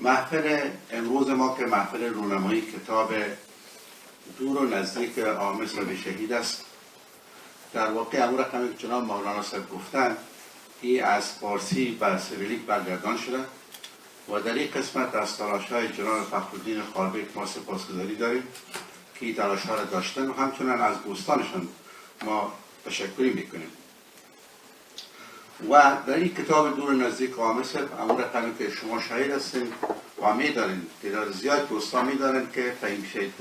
محفل امروز ما که محفل رونمایی کتاب دور و نزدیک عامل صاحب شهید است، در واقع امور رقمی که جناب مولانا صاحب گفتن، این از فارسی به سیریلیک برگردان شده و در این قسمت از تلاش های جناب فخرالدین خالبک ما سپاسگزاری داریم که این تلاش ها را داشتن و همچنان از دوستانشان ما تشکری میکنیم. و در این کتاب دور نزدیک عامل صاحب، امور رقمی که شما شاهد هستین و میدارین، تعداد زیاد دوستان میدارن که فهیم شهید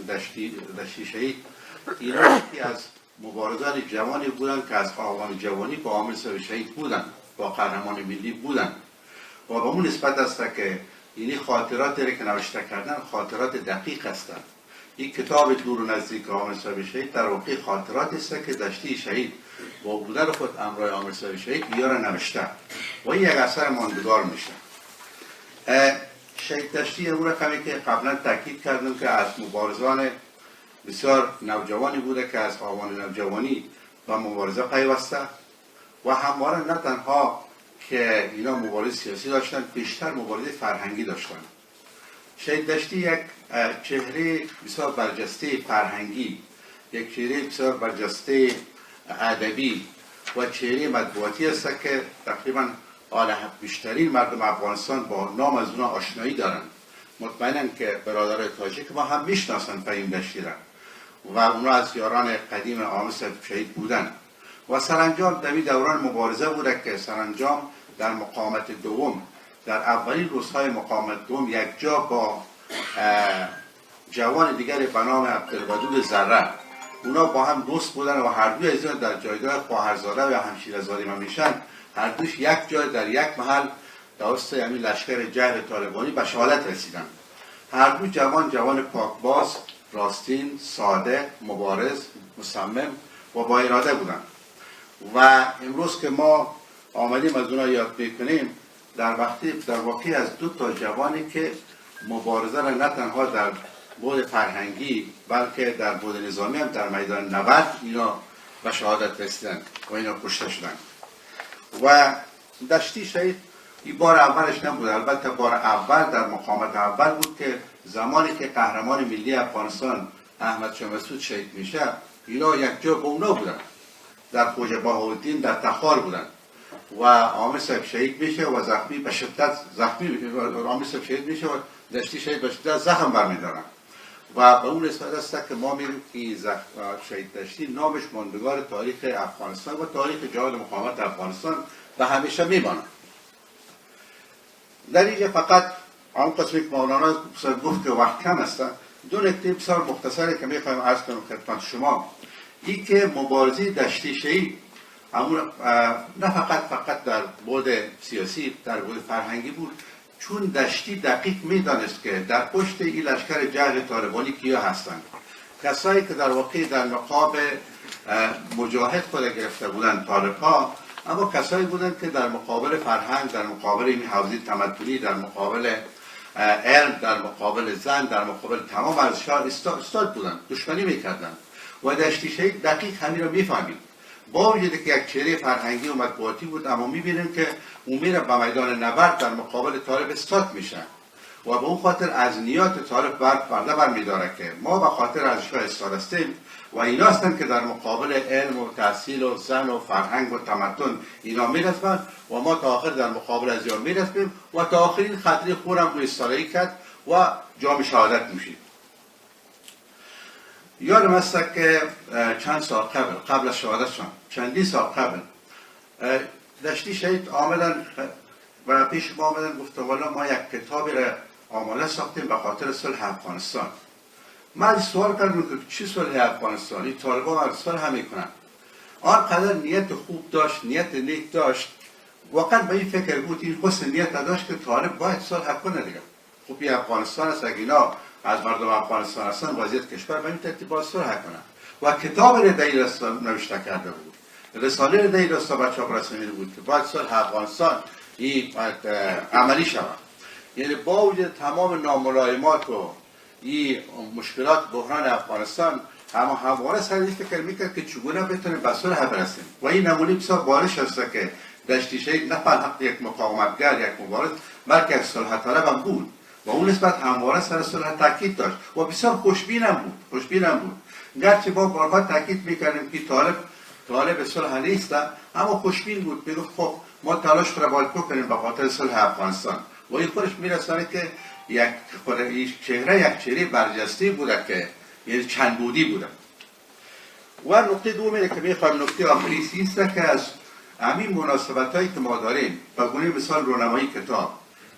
دشتی شهید اینا یکی از مبارزان جوانی بودن که از آوان جوانی با عامل صاحب شهید بودن، با قهرمان ملی بودن و با اون نسبت است که اینی خاطرات که نوشته کردن خاطرات دقیق هستند. این کتاب دور و نزدیک عامل صاحب شهید در واقع خاطرات است که دشتی شهید با بودن خود امرای عامل صاحب شهید را نوشته و این یک اثر ماندگار میشه. شهید دشتی اون رقمی که قبلا تاکید کردم که از مبارزان بسیار نوجوانی بوده که از آوان نوجوانی با مبارزه پیوسته و همواره نه تنها که اینا مبارزه سیاسی داشتن، بیشتر مبارزه فرهنگی داشتن. شهید دشتی یک چهره بسیار برجسته فرهنگی، یک چهره بسیار برجسته ادبی و چهره مطبوعاتی است که تقریبا حال بیشترین مردم افغانستان با نام از اونا آشنایی دارن. مطمئنم که برادر تاجیک ما هم میشناسن فهیم دشتی را و اونا از یاران قدیم عامل شهید بودن و سرانجام در دوران مبارزه بوده که سرانجام در مقاومت دوم، در اولین روزهای مقاومت دوم، یک جا با جوان دیگر به نام عبدالودود ذره، اونا با هم دوست بودن و هر دوی از اینا در جایگاه خواهرزاده و همشیره‌زاده ما میشن. هر دوش یک جای در یک محل توسط همین لشکر جهل طالبانی به شهادت رسیدن. هر دو جوان، جوان پاکباز، راستین، ساده، مبارز، مصمم و با اراده بودن و امروز که ما آمدیم از اونا یاد میکنیم، در وقتی در واقع از دو تا جوانی که مبارزه را نه تنها در بود فرهنگی بلکه در بود نظامی هم در میدان نبرد اینا به شهادت رسیدن و اینا کشته شدن. و دشتی شهید این بار اولش نبود، البته بار اول در مقاومت اول بود که زمانی که قهرمان ملی افغانستان احمد شاه مسعود شهید میشه، اینا یک جا با اونا بودن، در خوجه بهاءالدین در تخار بودن و عامل صاحب شهید میشه و زخمی به شدت زخمی میشه. عامل صاحب شهید میشه و دشتی شهید به شدت زخم برمیدارن و به اون نسبت است که ما میریم که شهید دشتی نامش ماندگار تاریخ افغانستان و تاریخ جهاد مقاومت افغانستان و همیشه میماند. در اینجا فقط آن قسمی که مولانا گفت که وقت کم است، دو نکته بسیار مختصری که میخوایم عرض کنم خدمت شما. این که مبارزه دشتی شهید نه فقط در بعد سیاسی، در بعد فرهنگی بود، چون دشتی دقیق میدانست که در پشت این لشکر جهل طالبانی کیا هستند. کسایی که در واقع در نقاب مجاهد خود گرفته بودند طالب ها، اما کسایی بودند که در مقابل فرهنگ، در مقابل این حوزه تمدنی، در مقابل علم، در مقابل زن، در مقابل تمام ارزش‌ها استاد بودند، دشمنی میکردند و دشتی شهید دقیق همین رو میفهمید. با وجود که یک چهره فرهنگی و مطبوعاتی بود، اما میبینیم که او میره به میدان نبرد، در مقابل طالب استاد میشه و به اون خاطر از نیات طالب بر پرده برمیداره که ما به خاطر ارزش‌های استاد هستیم و اینا هستند که در مقابل علم و تحصیل و زن و فرهنگ و تمدن اینا میرسن و ما تا آخر در مقابل از اینا میرسیم و تا آخرین خطری خورم روی استالایی کرد و جام شهادت نوشید. یادم است که چند سال قبل، قبل از شهادتشان چندین سال قبل، دشتی شهید آمدن و پیش ما آمدن، گفت والا ما یک کتابی را آماده ساختیم به خاطر صلح افغانستان. من سوال کردم که چی صلح افغانستان؟ این طالبان صلح هم میکنن. آنقدر نیت خوب داشت، نیت نیک داشت، واقعا به این فکر بود، این حسن نیت نداشت که طالب باید صلح کنه دیگه. خب این افغانستان است، اگه اینا از مردم افغانستان هستن، وضعیت کشور به این ترتیب باید صلح کنن. و کتاب را در این نوشته کرده بود، رساله را در این راستا به چاپ رسانیده بود که باید صلح افغانستان این باید عملی شود. یعنی با وجود تمام ناملایمات و این مشکلات بحران افغانستان، اما همواره سر این فکر میکرد که چگونه بتونیم به صلح برسیم. و این نمونه بسیار بارش است که دشتی شهید نه فقط یک مقاومتگر، یک مبارز، بلکه یک صلح طلب هم بود. و اون نسبت همواره سر صلح تاکید داشت و بسیار خوشبینم بود، خوشبینم بود. گرچه با بارها تاکید میکردیم که طالب طالب صلح نیست، اما خوشبین بود. میگفت خب ما تلاش را باید بکنیم به خاطر صلح افغانستان. و این خودش میرسانه که یک چهره، یک چهره برجسته بوده که یعنی چند بودی بوده. و نقطه دوم اینه که میخوایم، نکته آخری است که از همین مناسبت هایی که ما داریم، به گونه مثال رونمایی کتاب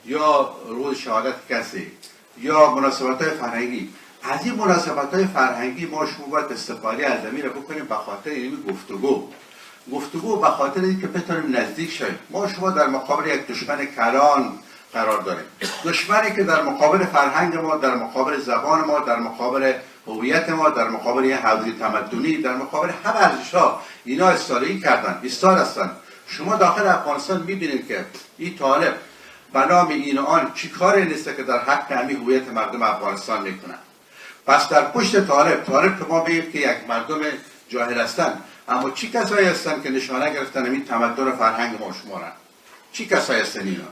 یا روز شهادت کسی یا مناسبت های فرهنگی، از این مناسبت های فرهنگی ما شما باید استفاده از زمین رو بکنیم به خاطر این گفتگو، گفتگو به خاطر اینکه بتونیم نزدیک شویم. ما شما در مقابل یک دشمن کلان قرار داریم، دشمنی که در مقابل فرهنگ ما، در مقابل زبان ما، در مقابل هویت ما، در مقابل یه حوزه تمدنی، در مقابل همه ارزش‌ها اینا استالایی کردن، ایستاد هستن. شما داخل افغانستان میبینید که این طالب به نام این و آن چی کاری نیست که در حق همین هویت مردم افغانستان میکنن. پس در پشت طالب، طالب که ما بگیم که یک مردم جاهل هستن، اما چی کسایی هستن که نشانه گرفتن همین تمدن و فرهنگ ما شما را؟ چی کسایی هستن اینا؟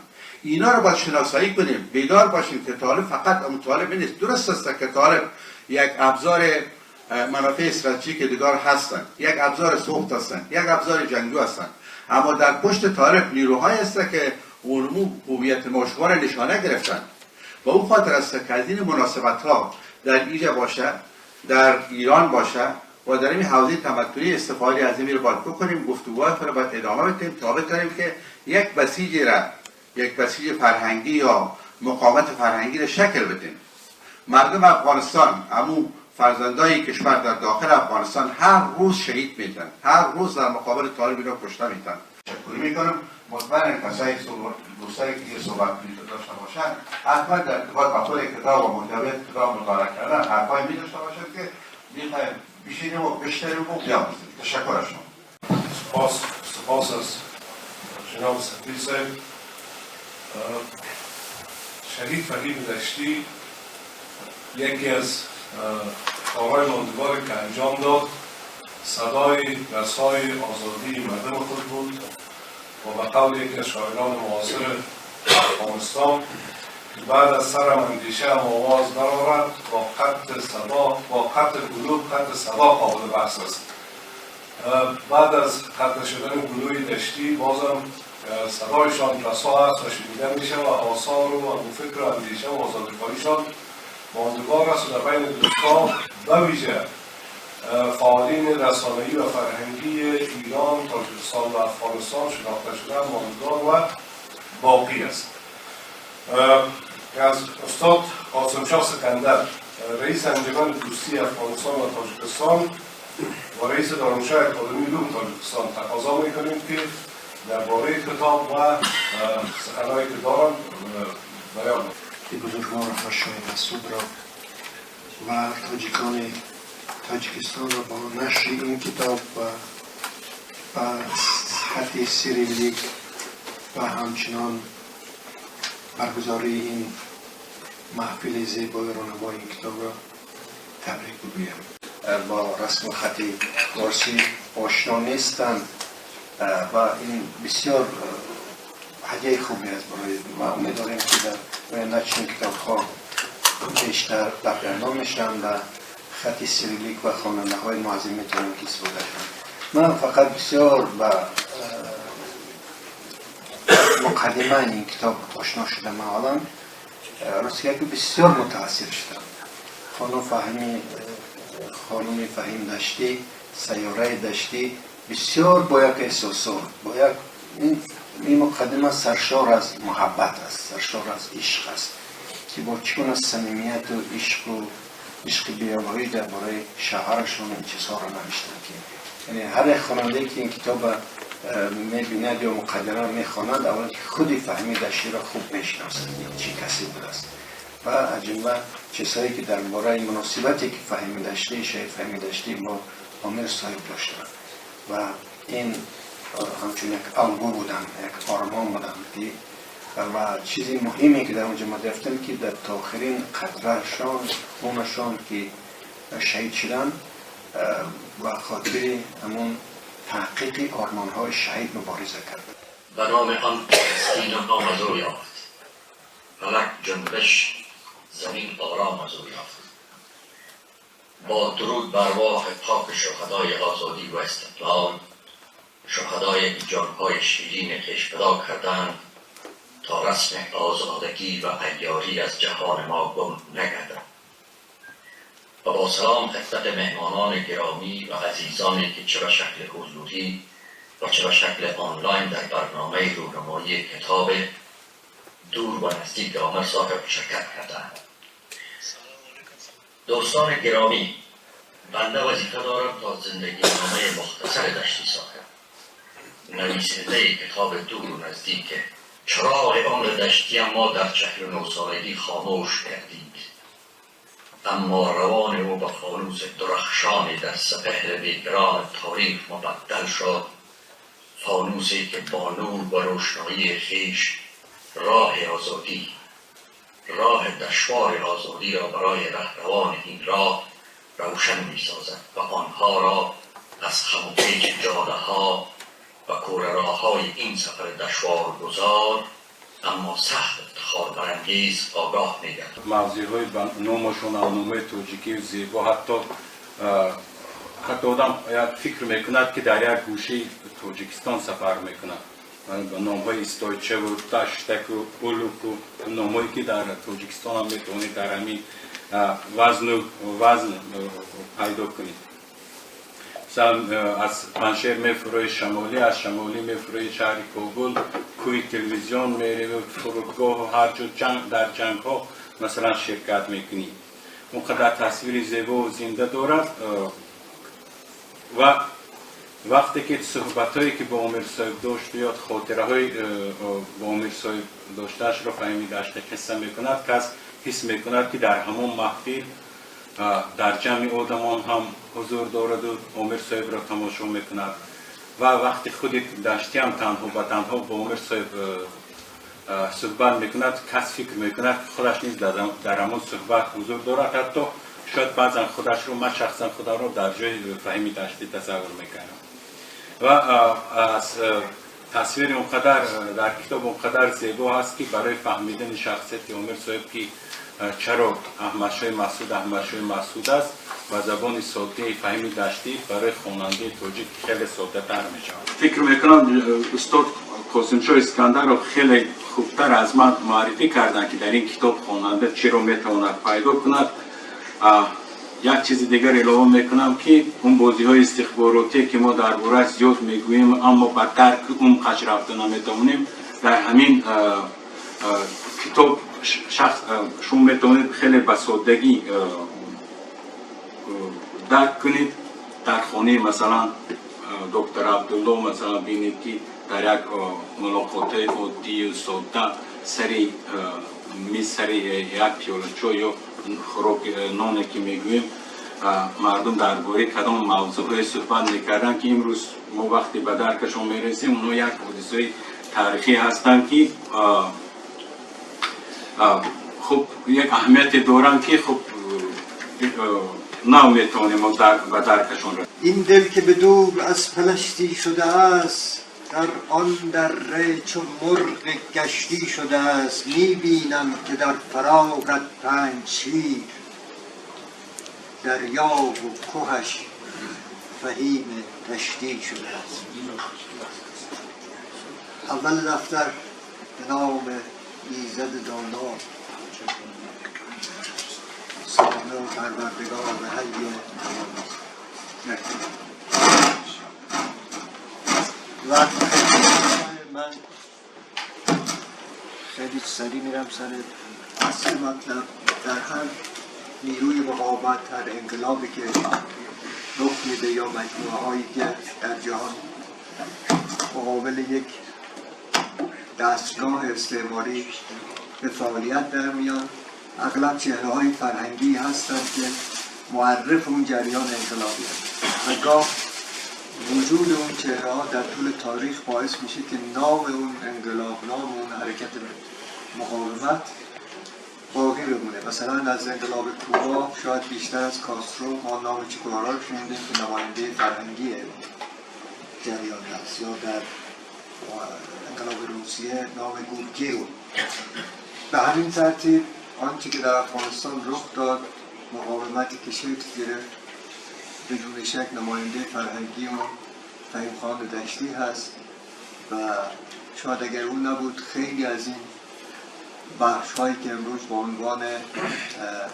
اینا رو باید شناسایی کنیم، بیدار باشیم که طالب فقط اون طالب نیست. درست است که طالب یک ابزار منافع استراتژیک دیگر هستند، یک ابزار سوخت هستند، یک ابزار جنگجو هستند، اما در پشت طالب نیروهایی هست که اونمو هویت ما شما را نشانه گرفتن. و او خاطر است که از این مناسبت ها در اینجا باشه، در ایران باشه و در این حوزه تمدنی استفاده از این رو باید بکنیم، گفتگوهای خود رو باید ادامه بدیم تا بتونیم که یک بسیج را، یک بسیج فرهنگی یا مقاومت فرهنگی را شکل بدیم. مردم افغانستان، امو فرزندای کشور در داخل افغانستان هر روز شهید میتن، هر روز در مقابل طالب اینا کشته میتن. تشکر میکنم. مطمئنم کسایی دوستایی که صحبت داشته باشن حتما در ارتباط با خود کتاب و محتوای کتاب مطالعه کردن حرفایی می داشته باشن که میخوایم بشینیم و بشنویم و بیاموزیم. تشکر از شما. سپاس از جناب سفیر صاحب. شهید فهیم دشتی یکی از کارهای ماندگاری که انجام داد صدای رسای آزادی مردم خود بود و به قول یکی از شاعران معاصر افغانستان که بعد از سرم اندیشه هم آواز برآورد، با قطع صدا، با قطع قلوب قطع صدا قابل بحث است. بعد از قطع شدن گلوی دشتی بازم صدایشان رسا است و شنیده میشه و آثار و فکر و اندیشه و آزادیخواهیشان ماندگار است و در بین دوستان به ویژه فعالین رسانه‌ای و فرهنگی ایران، تاجیکستان و افغانستان شناخته شده، ماندگار و باقی است. از استاد قاسم شاه سکندر، رئیس انجمن دوستی افغانستان و تاجیکستان و رئیس دانشگاه اکادمی علوم تاجیکستان تقاضا می‌کنیم که درباره کتاب و سخنهایی که دارم بیان کنند. بزرگوار شاید مسعود را و تاجیکان تاجیکستان را با نشر این کتاب و با خط سیریلیک و همچنان برگزاری این محفل زیبای رونمایی این کتاب را تبریک بگویم. با رسم خط فارسی آشنا نیستند و این بسیار هدیه خوبی است برای ما. امیدواریم که در آینده چنین کتاب‌ها بیشتر برگردان میشن و خط سیریلیک و خواننده های معظم میتونن که استفاده کنن. من فقط بسیار با مقدمه این کتاب آشنا شدم. اولا راستش که بسیار متاثر شدم. خانم فهیم دشتی، سیاره دشتی، بسیار با یک احساسات، با یک این مقدمه سرشار از محبت است، سرشار از عشق است که با چگونه صمیمیت و عشق و عشق بی‌آبرویی درباره شوهرشون این چیزها را نوشتن که یعنی هر یک خواننده‌ای که این کتاب می‌بیند یا مقدمه می‌خواند، اولا که خودی فهمی دشتی را خوب می‌شناسد چه کسی بوده است و از جمله چیزهایی که درباره مناسبتی که فهیم دشتی، شهید فهیم دشتی با امیر صاحب داشتند و این همچون یک الگو بودن، یک آرمان بودن که و چیزی مهمی که در اونجا ما گرفتیم که در تا آخرین قطرهشان خونشان که شهید شدن و خاطر همون تحقیق آرمان‌های شهید مبارزه کردن. به نام آن تسکین آمد و یافت فلک جنبش زمین آرام از او یافت. با درود بر ارواح پاک شهدای آزادی و استقلال، شهدای که جانهای شیرین خویش فدا کردند تا رسم آزادگی و عیاری از جهان ما گم نگردد. و با سلام خدمت مهمانان گرامی و عزیزانی که چه به شکل حضوری و چه به شکل آنلاین در برنامه رونمایی کتاب دور و نزدیک عامر صاحب شرکت کردند. دوستان گرامی، بنده وظیفه دارم تا زندگی نامه مختصر دشتی صاحب، نویسنده کتاب دور و نزدیک، چراغ عمر دشتی اما در 49 سالگی خاموش گردید، اما روان او به فانوس درخشانی در سپهر بیکران تاریخ مبدل شد، فانوسی که با نور و روشنایی خویش راه آزادی، راه دشوار آزادی را برای رهروان این راه روشن می سازد و آنها را از خم و پیچ جاده ها و کوره راه های این سفر دشوار گذار اما سخت افتخار برانگیز آگاه می گرداند. Мавзеъҳои ба номашон номҳои тоҷикию зебо, ҳатто одам як фикр мекунад, ки дар як гӯшаи Тоҷикистон сафар мекунад. Ба номҳои Истойчаву Таштаку, Улуку, номҳое ки дар Тоҷикистон ҳам метавонед дар ҳамин вазну вазн пайдо кунед. Масалан, аз Панҷшер мефурои Шамолӣ, аз Шамолӣ мефурои шаҳри Кобул, кӯҳи Телевизион мереви, фурудгоҳу ҳар ҷо дар ҷангҳо масалан ширкат мекунӣ. Он қадар тасвири зебову зинда дорад. Ва вақте ки суҳбатҳое ки бо Омир соҳиб дошт ё хотираҳои бо Омир соҳиб доштаашро Фаҳими Дашти қисса мекунад, кас ҳис мекунад, ки дар ҳамон маҳфил дар ҷамъи одамон ҳам ҳузур дораду Омир соҳибро тамошо мекунад. Ва вақти худи Даштиам танҳо ба танҳо бо Омир соҳиб суҳбат мекунад, кас фикр мекунад, ки худаш низ дар ҳамон суҳбат ҳузур дорад. Ҳатто шояд баъзан худашро, ман шахсан худамро дар ҷои Фаҳими Даштӣ тасаввур мекардам. Ва аз тасвири он қадар дар китоб он қадар зебо ҳаст, ки барои фаҳмидани шахсияти Омир соҳиб, ки чаро Аҳмадшоҳи Масъуд Аҳмадшоҳи Масъуд аст, ба забони соддаи Фаҳими Даштӣ барои хонандаи тоҷик хеле соддатар мешавад. Фикр мекунам, устод Қосимшоҳ Искандаров хеле хубтар аз ман муаррифӣ карданд, ки дар ин китоб хонанда чиро метавонад пайдо кунад. Як чизи дигар илова мекунам, ки он бозиҳои истихборотие, ки мо дар борааш зиёд мегӯем, аммо ба дарки умқаш рафта наметавонем, дар ҳамин китоб шахс шумо метавонед хеле ба соддагӣ дарк кунед. Дар хонаи масалан доктор Абдулло масалан бинед, ки дар як мулоқотҳои оддию содда сари миз, сари як пиёла чой ё хӯрок, ноне ки мегӯем, мардум дар бораи кадом мавзӯъҳое суҳбат мекарданд, ки имрӯз мо вақте ба даркашон мерасем, онҳо як ҳодисаи таърихӣ ҳастанд, ки хуб як аҳамияте доранд, ки хуб нав метавонем ба даркашон. این دل که به دور از پلشتی شده است، در آن دره چو مرغ گشتی شده است. می بینم که در فراقت پنجشیر، دریا و کهش فهیم دشتی شده است. اول دفتر به نام ایزد دانا، صانع و پروردگار حی و ممیت. و من خیلی سریع میرم سر اصل مطلب. در هر نیروی مقاومت، هر انقلابی که رخ میده یا مجموعه هایی که در جهان مقابل یک دستگاه استعماری به فعالیت در میان، اغلب چهره های فرهنگی هستند که معرف اون جریان انقلابی هست و گاه وجود اون چهره ها در طول تاریخ باعث میشه که نام اون انقلاب، نام اون حرکت مقاومت باقی بمونه. مثلا از انقلاب کوبا شاید بیشتر از کاسترو ما نام چه‌گوارا رو شنیدیم که نماینده فرهنگی جریان هست، یا در انقلاب روسیه نام گورکی رو. به همین ترتیب. آنچه که در افغانستان رخ داد، مقاومتی که شکل گرفت، بدون شک نماینده فرهنگی اون فهیم خان دشتی هست و شاید اگر اون نبود خیلی از این بخش هایی که امروز با عنوان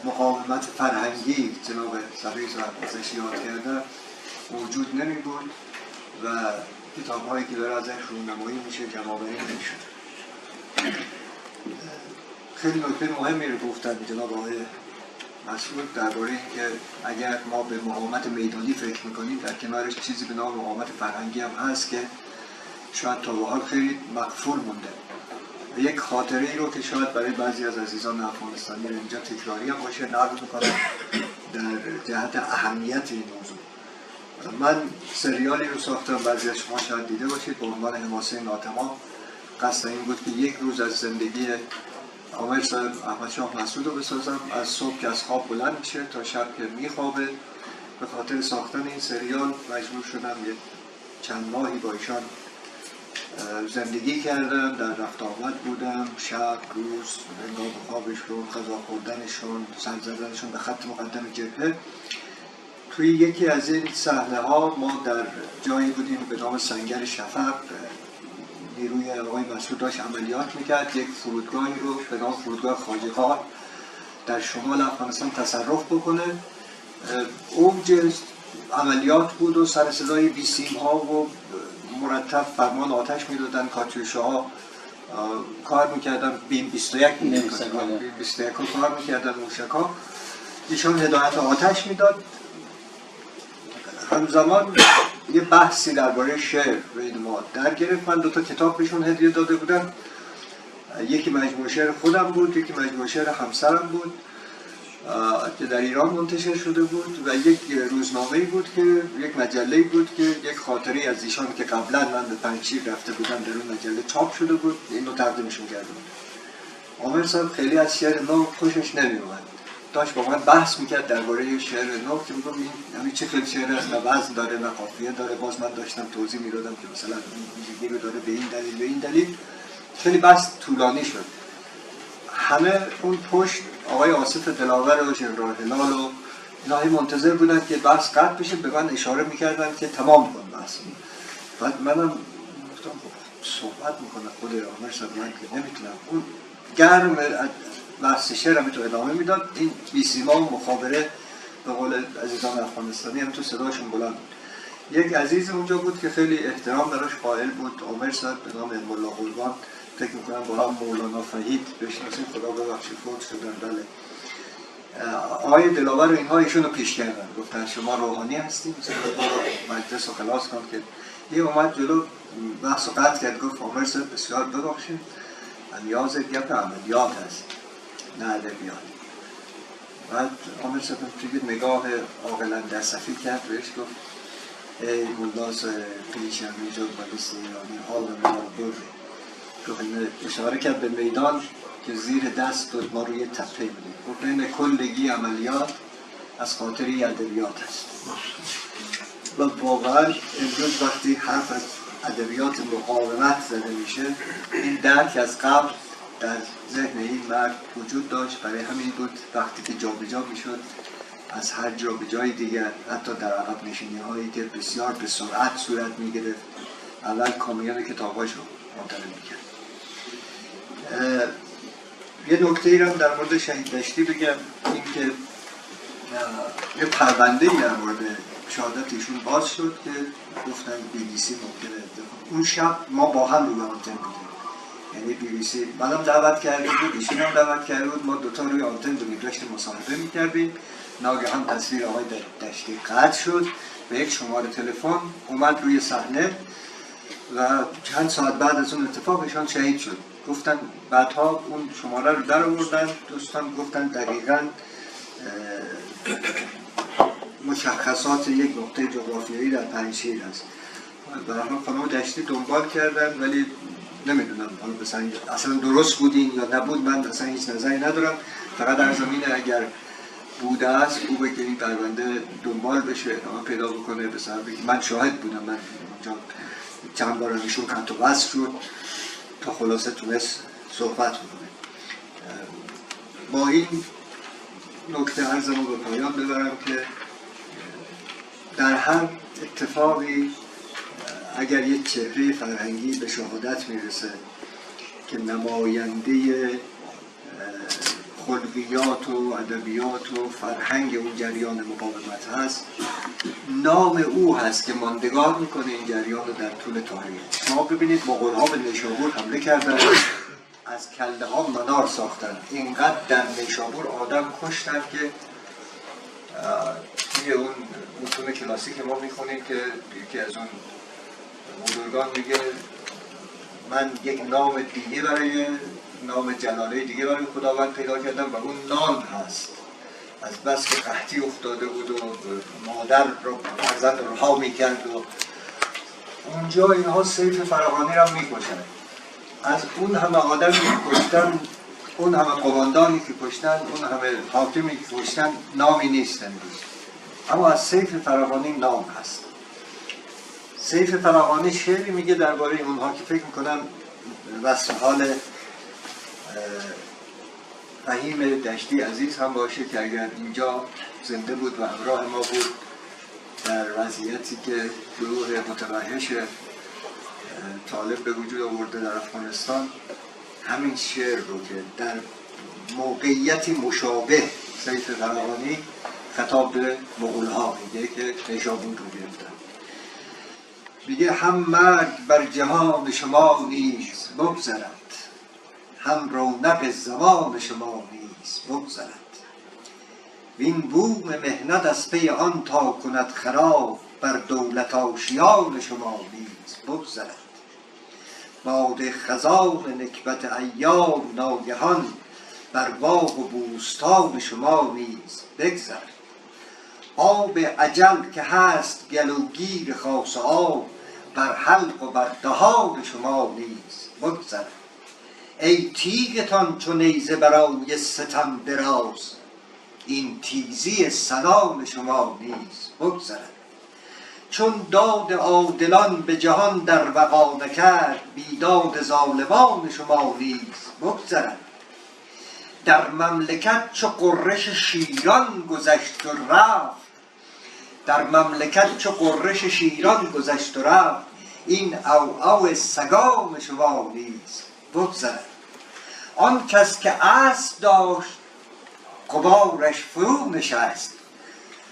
مقاومت فرهنگی جناب سفیر صاحب ازش یاد کرده موجود نمی بود و کتاب هایی که داره ازش رونمایی میشه جمع آوری نمیشد. خیلی نکته مهمی رو گفتن جناب آقای مسعود درباره اینکه اگر ما به مقاومت میدانی فکر میکنیم، در کنارش چیزی به نام مقاومت فرهنگی هم هست که شاید تا به حال خیلی مغفول مونده. یک خاطره ای رو که شاید برای بعضی از عزیزان افغانستانی اینجا تکراری هم باشه نقل میکنم در جهت اهمیت این موضوع. من سریالی رو ساختم، بعضی از شما شاید دیده باشید، به عنوان حماسه ناتمام. قصد این بود که یک روز از زندگی آمر صاحب احمد شاه مسعود رو بسازم، از صبح که از خواب بلند میشه تا شب که میخوابه. به خاطر ساختن این سریال مجبور شدم یک چند ماهی با ایشان زندگی کردم، در رفت آمد بودم، شب روز، هنگام خوابشون، غذا خوردنشون، سر زدنشون به خط مقدم جبهه. توی یکی از این صحنه ها ما در جایی بودیم به نام سنگر شفق. نیروی آقای مسعود داشت عملیات میکرد، یک فرودگاهی رو به نام فرودگاه خواجه‌خوار در شمال افغانستان تصرف بکنه. اوج عملیات بود و سر صدای بیسیم ها و مرتب فرمان آتش میدادن، کاتیوشاها کار میکردن، بیم 21 بیم 21 کار میکردن، موشک ها. ایشان هدایت آتش میداد. همزمان یه بحثی درباره شعر بین ما در گرفت. من 2 تا کتاب بهشون هدیه داده بودم، یکی مجموعه شعر خودم بود، یکی مجموعه شعر همسرم بود که در ایران منتشر شده بود و یک روزنامه‌ای بود که یک مجله‌ای بود که یک خاطره از ایشان که قبلا من به پنجشیر رفته بودم در اون مجله چاپ شده بود، اینو تقدیمشون کرده بود. عامر صاحب خیلی از شعر نو خوشش نمی‌اومد، داشت با من بحث میکرد درباره شعر نو که میگفت این همین چه خیلی شعر است، نه وزن داره نه قافیه داره. باز من داشتم توضیح میدادم که مثلا این ویژگی رو داره به این دلیل به این دلیل. خیلی بحث طولانی شد. همه اون پشت آقای آصف دلاور و ژنرال هلال و اینا منتظر بودن که بحث قطع بشه، به من اشاره میکردن که تمام کن بحث. بعد منم گفتم خب صحبت میکنه خود آمر صاحب، من که نمیتونم. اون گرم بحث شعر هم تو ادامه میداد. این بیسیما و مخابره به قول عزیزان افغانستانی هم تو صداشون بلند بود. یک عزیز اونجا بود که خیلی احترام براش قائل بود عامر صاحب، به نام ملا قربان، فکر میکنم با نام مولانا فهید بشناسیم، خدا ببخشید فوت شدن. بله، آقای دلاور و اینها ایشون رو پیش کردن، گفتن شما روحانی هستیم، مثلا مجلس رو خلاص کن. که یه اومد جلو بحث رو قطع کرد، گفت عامر صاحب بسیار ببخشید، نیاز گپ عملیات هست نه ادبیات. بعد عامر صاحب توی نگاه عاقلا در صفی کرد بهش، گفت ای ملا صاحب پیشم ژورنالیست ایرانی حال ما برده. گفت اشاره کرد به میدان که زیر دست ما روی تپه بودیم. گفت این کلگی عملیات از خاطر ادبیات است. و واقعا امروز وقتی حرف از ادبیات مقاومت زده میشه، این درک از قبل در ذهن این مرد وجود داشت. برای همین بود وقتی که جابجا میشد از هر جا به جای دیگر، حتی در عقب نشینی هایی که بسیار به سرعت صورت میگرفت، اول کامیون کتابهاش رو منتقل میکرد. یه نکته ای رو در مورد شهید دشتی بگم، اینکه یه پرونده ای در مورد شهادت ایشون باز شد که گفتن بی بی سی ممکنه. اون شب ما با هم روی آنتن بودیم، یعنی بی بی سی منم دعوت کرده بود، ایشون هم دعوت کرده بود، ما دوتا روی آنتن بودیم، داشتیم مصاحبه میکردیم. ناگهان تصویر آقای دشتی قطع شد و یک شماره تلفن اومد روی صحنه و چند ساعت بعد از اون اتفاق ایشان شهید شد. گفتن بعدها اون شماره رو در آوردن دوستان، گفتن دقیقاً مشخصات یک نقطه جغرافیایی در پنجشیر هست. به هر حال خانم دشتی دنبال کردن، ولی نمیدونم حالا مثلا اصلا درست بودین یا نبود، من اصلا هیچ نظری ندارم. فقط در زمین اگر بوده است خوبه که این پرونده دنبال بشه، ادامه پیدا بکنه. به سبب که من شاهد بودم، من اونجا چند بار ایشون قطع و وصل شد تا خلاصه تونست صحبت بکنه. با این نکته عرضم رو به پایان ببرم که در هر اتفاقی اگر یک چهره فرهنگی به شهادت میرسه که نماینده خلقیات و ادبیات و فرهنگ اون جریان مقاومت هست، نام او هست که ماندگار میکنه این جریان رو در طول تاریخ. شما ببینید مغول‌ها به نیشابور حمله کردن، از کله ها منار ساختن، اینقدر در نیشابور آدم کشتن که توی اون متون کلاسیک ما میخونیم که یکی از اون بزرگان میگه من یک نام دیگه برای نام جلاله دیگه برای خداوند پیدا کردم و اون نان هست. از بس که قحطی افتاده بود و مادر رو فرزند رو رها میکرد و اونجا اینها سیف فراهانی رو میکشن. از اون همه آدمی که کشتن، اون همه قماندانی که کشتن، اون همه حاکمی که کشتن، نامی نیست امروز. اما از سیف فراهانی نام هست. سیف فراهانی شعری میگه درباره اونها که فکر میکنم وصف حال فهیم دشتی عزیز هم باشه که اگر اینجا زنده بود و همراه ما بود در وضعیتی که گروه متوحش طالب به وجود آورده در افغانستان، همین شعر رو که در موقعیتی مشابه سیف فراهانی خطاب به مغول‌ها میگه که نیشابور رو گرفتن، میگه هم مرگ بر جهان شما نیز بگذرد، هم رونق زمان شما نیز بگذرد. وین بوم مهنت از پی آن تا کند خراب، بر دولت آشیان شما نیز بگذرد. باد خزان نکبت ایام ناگهان، بر باغ و بوستان شما نیز بگذرد. آب اجل که هست گلوگیر خاص آب، بر حلق و بر دهان شما نیز بگذرد. ای تیغتان چو نیزه برای ستم دراز، این تیزی سلام شما نیز بگذرد. چون داد عادلان به جهان در بقا نکرد، بیداد ظالمان شما نیز بگذرد. در مملکت چو غرش شیران گذشت و رفت، در مملکت چو غرش شیران گذشت و رفت، این عوعو سگان شما نیز بگذرد. آن کس که اسب داشت غبارش فرو نشست،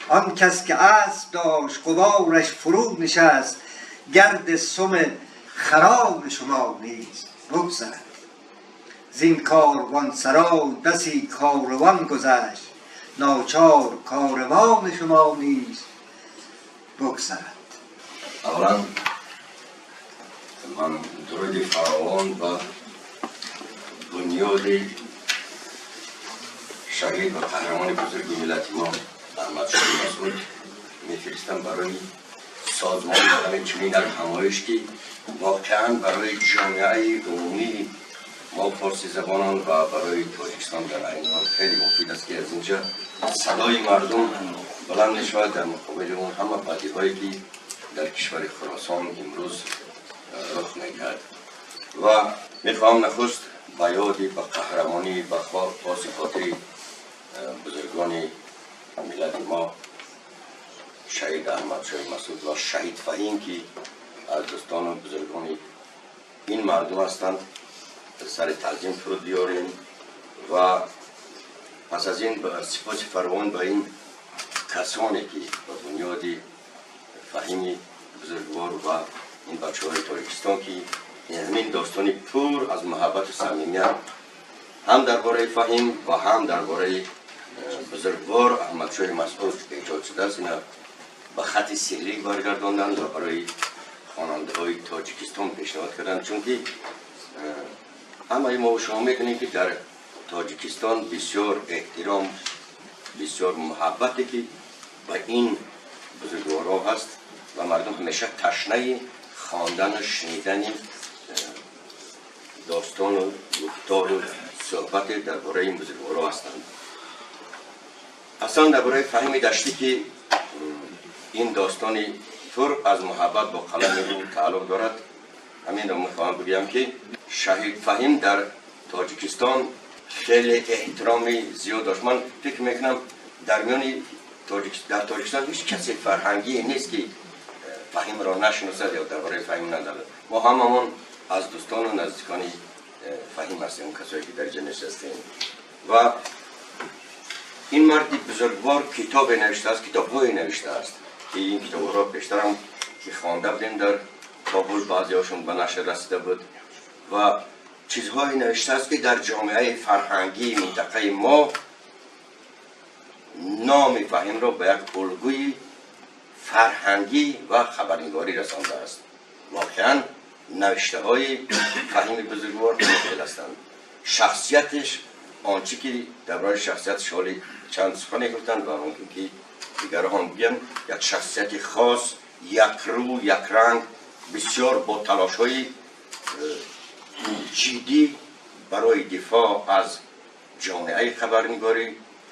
آن کس که اسب داشت غبارش فرو نشست، گرد سم خران شما نیز بگذرد. زین کاروان سرای بسی کاروان گذشت، ناچار کاروان شما نیز بگذرد. اولا من درود فراوان و بنیاد شهید و قهرمان بزرگ ملت ما احمد شاه مسعود میفرستم برای سازمان دادن چنین همایش که واقعا برای جامعه عمومی ما فارسی زبانان و برای تاجیکستان در عین حال خیلی مفید است که از اینجا صدای مردم بلند می‌شود در مقابل اون همه بدیهایی که در کشور خراسان امروز رخ می‌دهد. و میخواهم نخست با یادی به قهرمانی و پاس خاطر بزرگان ملت ما شهید احمد شاه مسعود و شهید فهیم که از دوستان و بزرگان این مردم هستند سر تعظیم فرود بیاریم و پس از این سپاس فراوان به این کسانی که به بنیاد فهیم بزرگوار و این بچه های تاجیکستان که همین داستانی پر از محبت و صمیمیت هم درباره فهیم و هم درباره بزرگوار احمد شاه مسعود ایجاد شده است، اینا به خط سیریلیک برگرداندن و برای خواننده های تاجیکستان پیشنهاد کردن، چون که همه ما و شما میدونیم که در تاجیکستان بسیار احترام، بسیار محبتی که به این بزرگوارها هست و مردم همیشه تشنه خواندن و شنیدن داستان و گفتار و صحبت درباره این بزرگوارها هستند. اصلا درباره فهیم دشتی که این داستانی پر از محبت با قلم او تعلق دارد، همین را میخواهم بگویم که شهید فهیم در تاجیکستان Хеле эҳтироми зиёд дошт. Ман фикр мекунам, дар миёни дар Тоҷикистон ҳеҷ касе фарҳангие нест, ки Фаҳимро нашиносад ё дар бораи Фаҳим надонад. Мо ҳамамон аз дӯстону наздикони Фаҳим ҳастем, касое ки дар ҷа нишастем. Ва ин марди бузургвор китобе навиштааст, китобҳое навиштааст, ки ин китобҳоро пештарам ки хонда будем дар Кобул, баъзеҳошон ба нашр расида буд. Ва чизҳое навиштааст, ки дар ҷомеаи фарҳангии минтақаи мо номи Фаҳимро ба як улгӯи фарҳангӣ ва хабарнигорӣ расондааст. Воқеан, навиштаҳои Фаҳими бузургвор хел ҳастанд. Шахсияташ, он чӣ ки дар бораи шахсияташ ҳоли чанд сухане гуфтанд ва мумкин ки дигарҳо ҳам бигӯянд, як шахсияти хос, якрӯ, якранг, бисёр бо талошҳои ҷиддӣ барои дифоъ аз ҷомеаи хабарнигорӣ,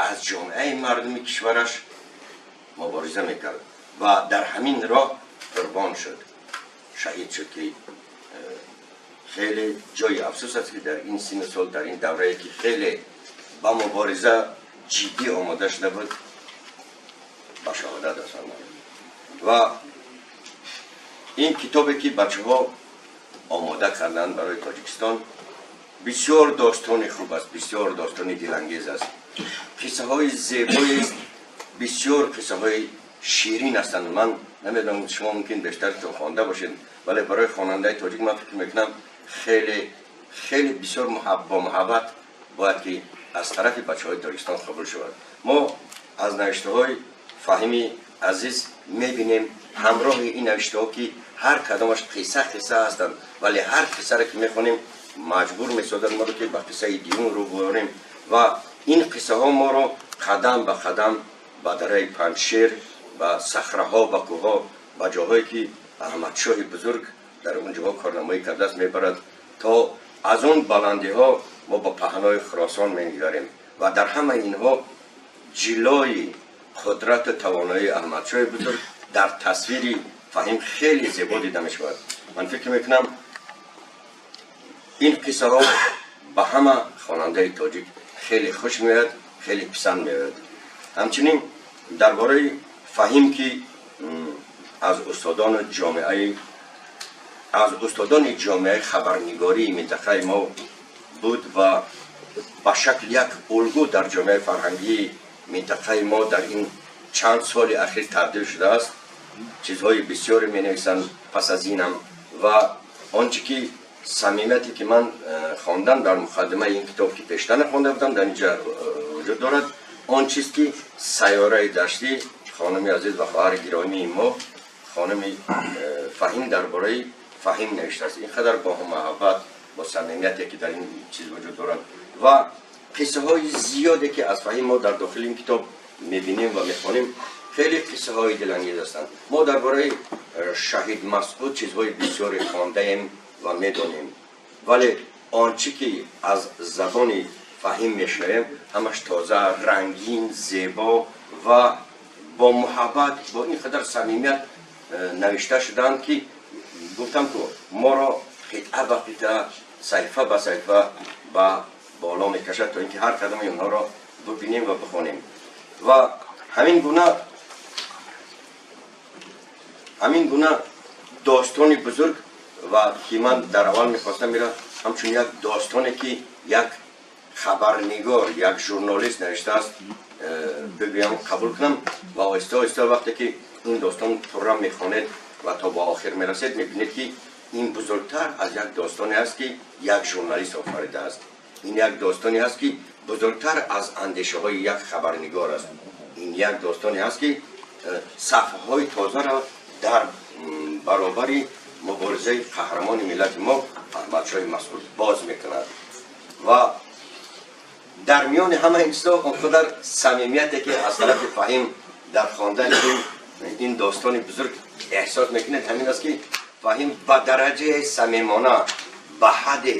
аз ҷомеаи мардуми кишвараш мубориза мекард ва дар ҳамин роҳ қурбон шуд, шаҳид шуд, ки хеле ҷои афсӯс аст, ки дар ин синну сол, дар ин даврае ки хеле ба мубориза ҷиддӣ омода шуда буд, ба шаҳодат расонданд. Ва ин китобе ки бачаҳо омода карданд барои Тоҷикистон, бисёр достони хуб аст, бисёр достони дилангез аст, қиссаҳои зебоест, бисёр қиссаҳои ширин ҳастанд. Ман намедонам, шумо мумкин бештарто хонда бошед, вале барои хонандаи тоҷик ман фикр мекунам, хеле хеле бисёр бо муҳаббат бояд ки аз тарафи бачаҳои Тоҷикистон қабул шавад. Мо аз навиштаҳои Фаҳими азиз мебинем, ҳамроҳи ин навиштаҳо, ки ҳар кадомаш қисса қисса ҳастанд, вале ҳар қиссаро ки мехонем, маҷбур месозад моро, ки ба қиссаи дуюм рӯ биёрем. Ва ин қиссаҳо моро қадам ба қадам ба дараи Панҷшер, ба сахраҳо, ба кӯҳҳо, ба ҷоҳое ки Аҳмадшоҳи бузург дар он ҷоҳо корнамоӣ кардааст, мебарад, то аз он баландиҳо мо ба паҳнои Хуросон менигарем. Ва дар ҳамаи инҳо ҷилои қудрату тавоноии Аҳмадшоҳи бузург дар тасвири Фаҳим хеле зебо дида мешавад. Ман фикр мекунам, ин қиссаҳо ба ҳама хонандаи тоҷик хеле хуш меояд, хеле писанд меояд. Ҳамчунин дар бораи Фаҳим, ки аз устодони ҷомеаи хабарнигории минтақаи мо буд ва ба шакли як улгӯ дар ҷомеаи фарҳангии минтақаи мо дар ин чанд соли ахир табдил шудааст, чизҳои бисёре менависанд пас аз инам. Ва он чӣ ки самимияте ки ман хондам дар муқаддимаи ин китоб, ки пештар нахонда будам, дар инҷа вуҷуд дорад, он чиз ки Сайёраи Даштӣ, хонуми азиз ва хоҳари гиромии мо, хонуми Фаҳим, дар бораи Фаҳим навиштааст, ин қадар бо муҳаббат, бо самимияте ки дар ин чиз вуҷуд дорад ва қиссаҳои зиёде ки аз Фаҳим мо дар дохили ин китоб мебинем ва мехонем, хеле қиссаҳои дилангез ҳастанд. Мо дар бораи шаҳид Масъуд чизҳои бисёре хондаем ва медонем, вале он чӣ ки аз забони Фаҳим мешунавем, ҳамаш тоза, рангин, зебо ва бо муҳаббат, бо ин қадар самимият навишта шудаанд, ки гуфтам ку, моро қитъа ба қитъа, саҳифа ба саҳифа ба боло мекашад, то ин ки ҳар кадоми онҳоро бибинем ва бихонем. Ва ҳамин гуна достони бузург, ва ки ман дар аввал мехостам ира ҳамчун як достоне, ки як хабарнигор, як журналист навиштааст, бигӯям, қабул кунам. Ва оҳиста оҳиста вақте ки ин достон пурра мехонед ва то ба охир мерасед, мебинед, ки ин бузургтар аз як достоне аст, ки як журналист офаридааст. Ин як достоне аст, ки бузургтар аз андешаҳои як хабарнигор аст. Ин як достоне аст, ки саҳфаҳои тозаро дар баробари муборизаи қаҳрамони миллати мо Аҳмадшоҳи Масъуд боз мекунад. Ва дар миёни ҳама ин чизо он қадар самимияте ки аз тарафи Фаҳим дар хондани ин достони бузург эҳсос мекунед, ҳамин аст, ки Фаҳим ба дараҷаи самимона, ба ҳадде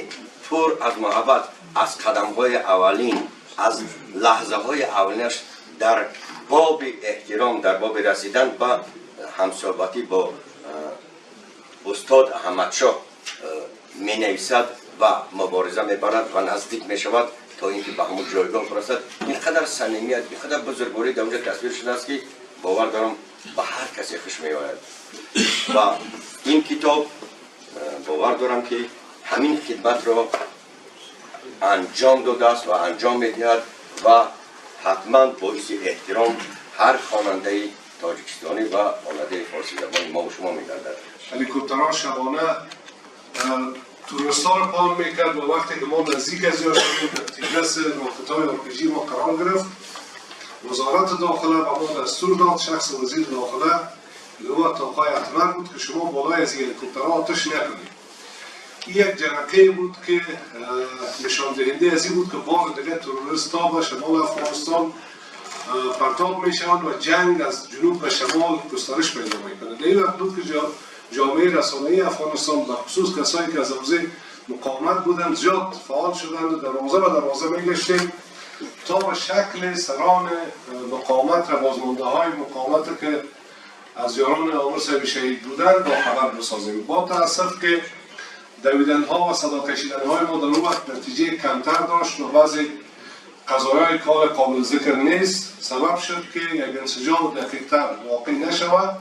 пур аз муҳаббат, аз қадамҳои аввалин, аз лаҳзаҳои аввалинаш дар боби эҳтиром, дар боби расидан ба ҳамсӯҳбатӣ бо устод Аҳмадшоҳ менависад ва мубориза мебарад ва наздик мешавад. تا اینکه به همون جایگاه برسد. اینقدر صمیمیت، اینقدر بزرگواری در اونجا تصویر شده است که باور دارم به هر کسی خوش می آید و این کتاب باور دارم که همین خدمت را انجام داده است و انجام میدهد و حتما باعث احترام هر خواننده تاجیکستانی و خواننده فارسی زبان ما و شما میگردد. هلیکوپترها شبانه تروریست‌ها رو پهن میکرد و وقتی که ما نزدیک از یا شدیم، در تیررس راکت‌های آرپیجی ما قرار گرفت. وزارت داخله به ما دستور داد، شخص وزیر داخله که آقای اتمر بود، که شما بالای از هلیکوپترها آتش نکنید. این یک جرقه بود که نشان دهنده از این بود که بار دیگه تروریست ها به شمال افغانستان پرتاب میشوند و جنگ از جنوب به شمال گسترش پیدا میکنه. در این وقت بود که جامعه رسانه‌ای افغانستان، به خصوص کسایی که از حوزه مقاومت بودند، زیاد فعال شدند و دروازه به دروازه میگشتیم تا به شکل سران مقاومت را، بازمانده های مقاومت که از یاران آمر صاحب شهید بودند، با خبر بسازیم. با تاسف که دویدن ها و صدا کشیدن های ما در اون وقت نتیجه کمتر داشت و بعضی قضایای کار قابل ذکر نیست سبب شد که یک انسجام دقیق تر واقع نشود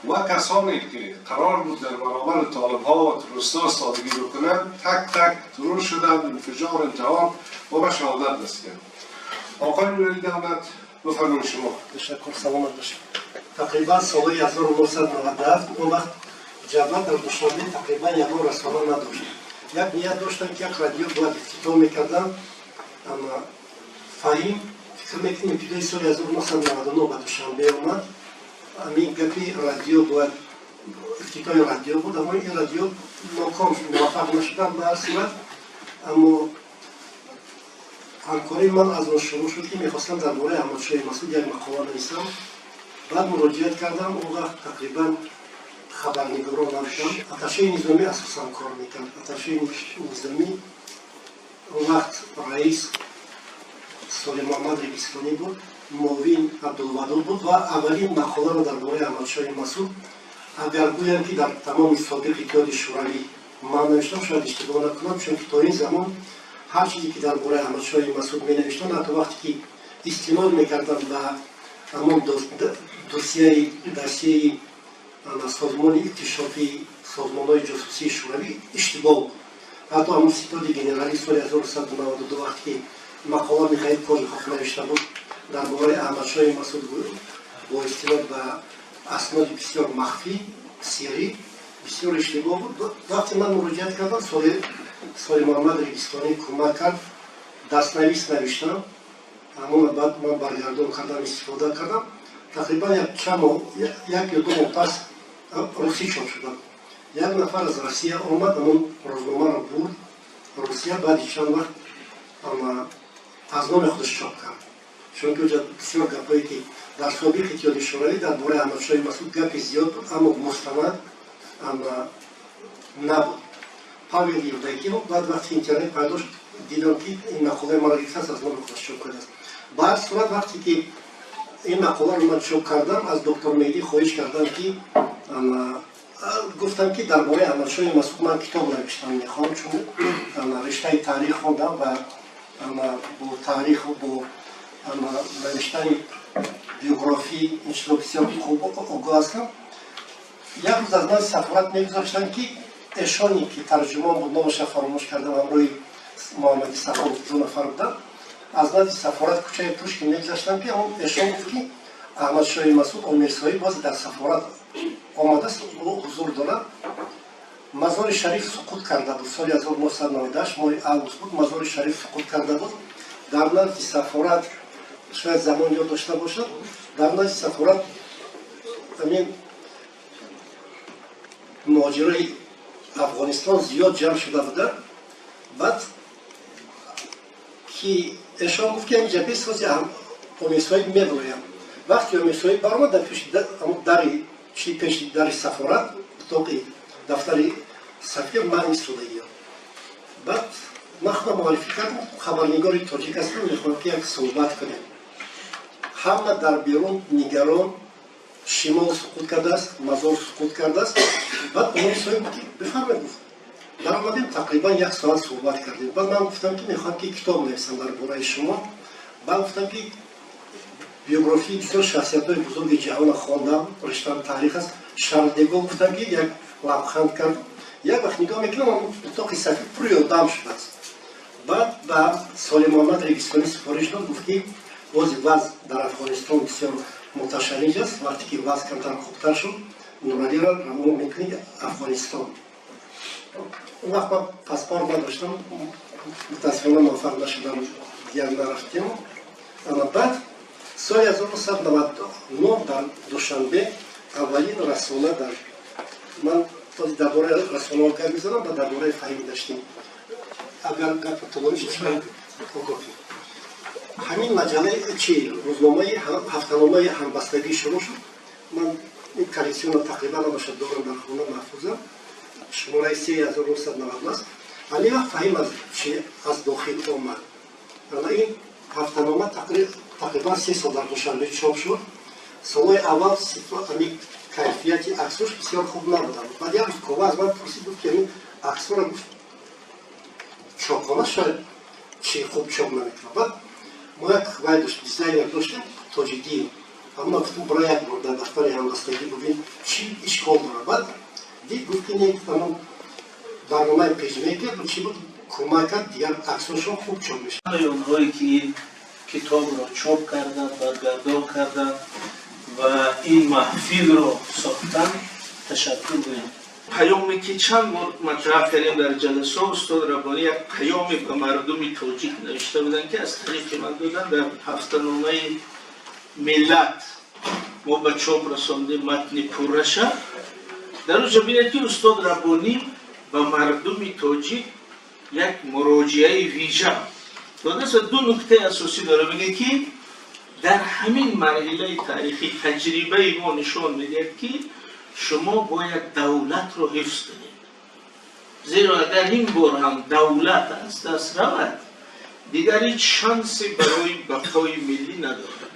و کسانی که قرار بود در برابر طالب ها و تروریست ها ایستادگی بکنند، تک تک ترور شدند، انفجار، انتحار و به شهادت رسیدند. آقای نوری دولت، بفرمایید شما. تشکر، سلامت باشید. تقریبا سال 1997، اون وقت جبهه در دوشنبه تقریبا یگان رسانه نداشت. یک نیت داشتن که یک رادیو باید افتتاح میکردن، اما فهیم فکر میکنیم ابتدای سال 1999 به دوشنبه اومد. همین گپی رادیو باید افتتاح رادیو بود، اما این رادیو ناکام شد، موفق نشدن. به هر صورت، اما ҳамкории ман аз он шурӯъ шуд, ки мехостам дар бораи Аҳмадшоҳи Масуд як мақола нависам. Баъд муроҷиат кардам. Он вақт тақрибан хабарнигорон набудам, атташеи низомӣ асосан кор мекард. Атташеи низомӣ он вақт раис Соли Муҳаммад Регистонӣ буд, муовин Абдулвадуд буд ва аввалин мақоларо дар бораи Аҳмадшоҳи Масуд, агар гӯям, ки дар тамоми собиқ Иттиҳоди Шӯравӣ ман навиштам, шояд иштибоҳ накунам, чунки то ин замон ҳар чизе ки дар бораи Аҳмадшоҳи Масуд менавиштанд, ҳатто вақте ки истинод мекарданд ба ҳамон досияи созмони иктишофи созмонҳои ҷосусии шӯравӣ, иштибоҳ буд. Ҳатто ҳамон ситоди генералӣ соли 1992, вақте ки мақола Михаил Кожухов навишта буд дар бораи Аҳмадшоҳи Масуд бо истинод ба асноди бисёр махфӣ, сирӣ, бисёр иштибоҳ буд. Вақте ман муроҷиат кардам, Соли Муҳаммад Регистонӣ кӯмак кард, дастнавис навиштам. Ҳамона баъд ман баргардон кардам, истифода кардам. Тақрибан як чанд моҳ, 1 ё 2 моҳ пас русӣ чоп шудам. Як нафар аз Россия омад, ҳамон рӯзномаро бурд Русия, баъди чанд вақт аз номи худаш чоп кард, чунки оҷа бисёр гапҳое ки дар собиқ Иттиҳоди Шӯравӣ дар бораи Аҳмадшоҳи Масуд гапи зиёд буд, аммо мустанад набуд. Павел Евдокимов баъд вақти интернет пайдо шуд, дидам, ки ин мақолаи маро гирифтааст, аз номи худаш чоп кардааст. Ба ҳар сурат, вақте ки ин мақоларо ман чоп кардам, аз доктор Меҳдӣ хоҳиш кардам, ки гуфтам, ки дар бораи Аҳмадшоҳи Масуд ман китоб навиштам мехоҳам, чун риштаи таърих хондам ва бо таърих, бо навиштани биографӣ, ин чизо бисёр хуб огоҳ ҳастам. Як рӯз аз назди сафорат мегузоштам, ки эшоне ки тарҷумон буд, номаша фаромӯш кардам, ҳамроҳи Муҳаммади Сахов ду нафар будам, аз назди сафорат кӯчаи Пушкин мегузаштам, ки эшон гуфт, ки Аҳмадшоҳи Масуд Омирсоҳиб боз дар сафорат омадааст, ӯ ҳузур дорад. Мазори Шариф суқут карда буд, соли 1998 моҳи август буд, Мазори Шариф суқут карда буд. Дар назди сафорат, шояд замон ёд дошта бошад, дар назди сафорат ҳамин муҳоҷирои Афғонистон зиёд ҷамъ шуда буда. Баъд ки эшон гуфт, ки ҳаминҷа бисози, Омирсоҳиб мебироям. Вақте Омирсоҳиб баромад, дар пеши дари чи пеши дари сафорат, утоқи дафтари сафир ман истодагиям. Баъд ман худам муаррифӣ кардам: хабарнигори тоҷик ҳастам, мехоҳам, ки як суҳбат кунем. Ҳама дар берун нигарон, шимол суқут кардааст, Мазор суқут кардааст. Баъд Омирсоҳиб гуфт, ки бифармоед, гуфт. Даромадем, тақрибан як соат суҳбат кардем. Баъд ман гуфтам, ки мехоҳам, ки китоб нависам дар бораи шумо. Баъд гуфтам, ки биографияи бисёр шахсиятҳои бузурги ҷаҳонро хондам, риштаам таърих аст. Шарл де Голл, гуфтам, ки як лабханд кард. Як вақт нигоҳ мекунам, утоқи сафир пури одам шудааст. Баъд ба Соли Муҳаммад Регистонӣ супориш дод, гуфт, ки бози вазъ дар Афғонистон бисёр муташанниҷ аст, вақте ки вазъ камтар хубтар шуд, Нуралиро равон мекунӣ Афғонистон. Он вақт ман паспорт надоштам, мутаассифона, муваффақ нашудам, дигар нарафтем. Ана баъд соли 1999 дар Душанбе аввалин расона дар ман дар бораи расонаҳо гап мезанам ва дар бораи Фаҳим Даштӣ, агар гапи тӯлонӣ шуд, огоҳӣ. Ҳамин маҷаллаи чи рӯзномаи ҳафтаномаи ҳамбастагӣ шурӯъ шуд. Ман ин коллексияро тақрибан ҳамаша дорам, дар хона маҳфузам, шумораи 3990 аст. Ҳамин вақт Фаҳим аз чи аз дохил омад. Ана ин ҳафтанома тақрибан 3 сол дар Душанбе чоп шуд. Солҳои аввал ҳамин кайфияти аксош бисёр хуб набуданд. Баъд як рӯз Кова аз ман пурсид, гуфт, ки ҳамин аксора, гуфт, чопхона шояд чи хуб чоп намекунад. Баъд мо як вай дошт, дизайнер доштем, Тоҷиддин. Ҳамона гуфтем, бира, як бор дар дафтари ҳамбастагӣ бубин, чӣ ишкол дорад. Баъд дид, гуфт, ки не, ҳамон барномаи PageMaker чӣ буд, кӯмак кард, дигар аксошон хуб чоп мешавад. Ҳамаи онҳое ки ин китобро чоп карданд, баргардон карданд ва ин маҳфилро сохтанд, ташаккур гӯям. Паёме ки чанд бор матраҳ кардем дар ҷаласо, устод Раббонӣ як паёме ба мардуми тоҷик навишта буданд, ки аз тариқи ман доданд, дар ҳафтаномаи Миллат мо ба чоп расондем матни пурраша. Дар онҷо бинед, ки устод Раббонӣ ба мардуми тоҷик як муроҷиаи вижа додааст ва ду нуктаи асосӣ дорад. Мегӯяд, ки дар ҳамин марҳилаи таърихӣ таҷрибаи мо нишон медиҳад, ки шумо бояд давлатро ҳифз кунед, зеро агар ин бор ҳам давлат аз даст равад, дигар ҳеҷ шансе барои бақои миллӣ надорад.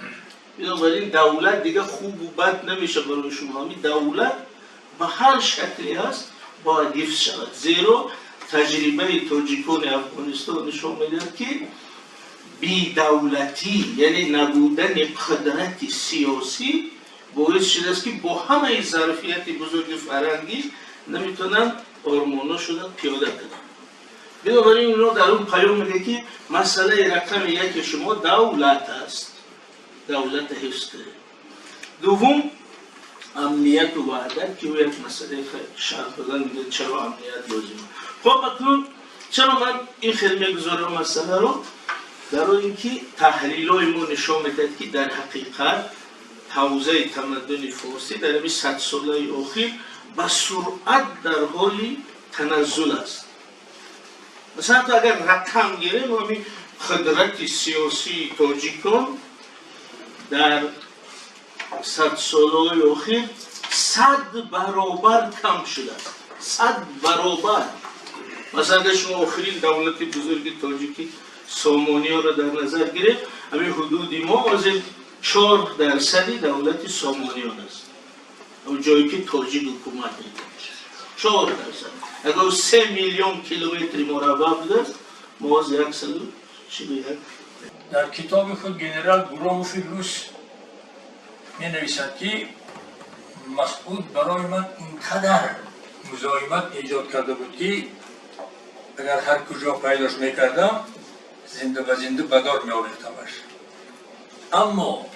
Бинобар ин давлат дигар хубу бад намеша барои шумо, ҳамин давлат ба ҳар шакле ҳаст бояд ҳифз шавад, зеро таҷрибаи тоҷикони Афғонистон нишон медиҳад, ки бедавлатӣ, яъне набудани қудрати сиёсӣ, боис шудааст, ки бо ҳамаи зарфияти бузурги фарҳангӣ наметавонанд ормоношона пиёда кунанд. Бинобар ин ино дар он паём мегӯяд, ки масъалаи рақами яки шумо давлат аст, давлата ҳифз кунед. Дуввум, амнияту ваҳдат, ки ӯ як масъалаи шарҳ додан мегӯяд, чаро амният лозим. Хоб, акнун чаро ман ин хел мегузорам масъаларо? Барои ин ки таҳлилҳои мо нишон медиҳад, ки дар ҳақиқат ҳавзаи тамаддуни форсӣ дар ҳамин садсолаи охир ба суръат дар ҳоли таназзул аст. Масалан, то агар рақам гирем, ҳамин қудрати сиёсии тоҷикон дар садсолаҳои охир 100 баробар кам шудааст, 100 баробар. Масалан, агар шумо охирин давлати бузурги тоҷикӣ, Сомониёро дар назар гирем, ҳамин ҳудуди мо ҳозир 4 дарсади давлати Сомониён аст, он ҷое ки тоҷик ҳукумат мекунад, 4%. Агар 3 миллион километри мураббаъ будааст, мо ҳозир 141. Дар китоби худ генерал Громови рус менависад, ки Масъуд барои ман ин қадар музоҳимат эҷод карда буд, ки агар ҳар куҷо пайдош мекардам, зинда ба зинда ба дор меовехтамаш. Аммо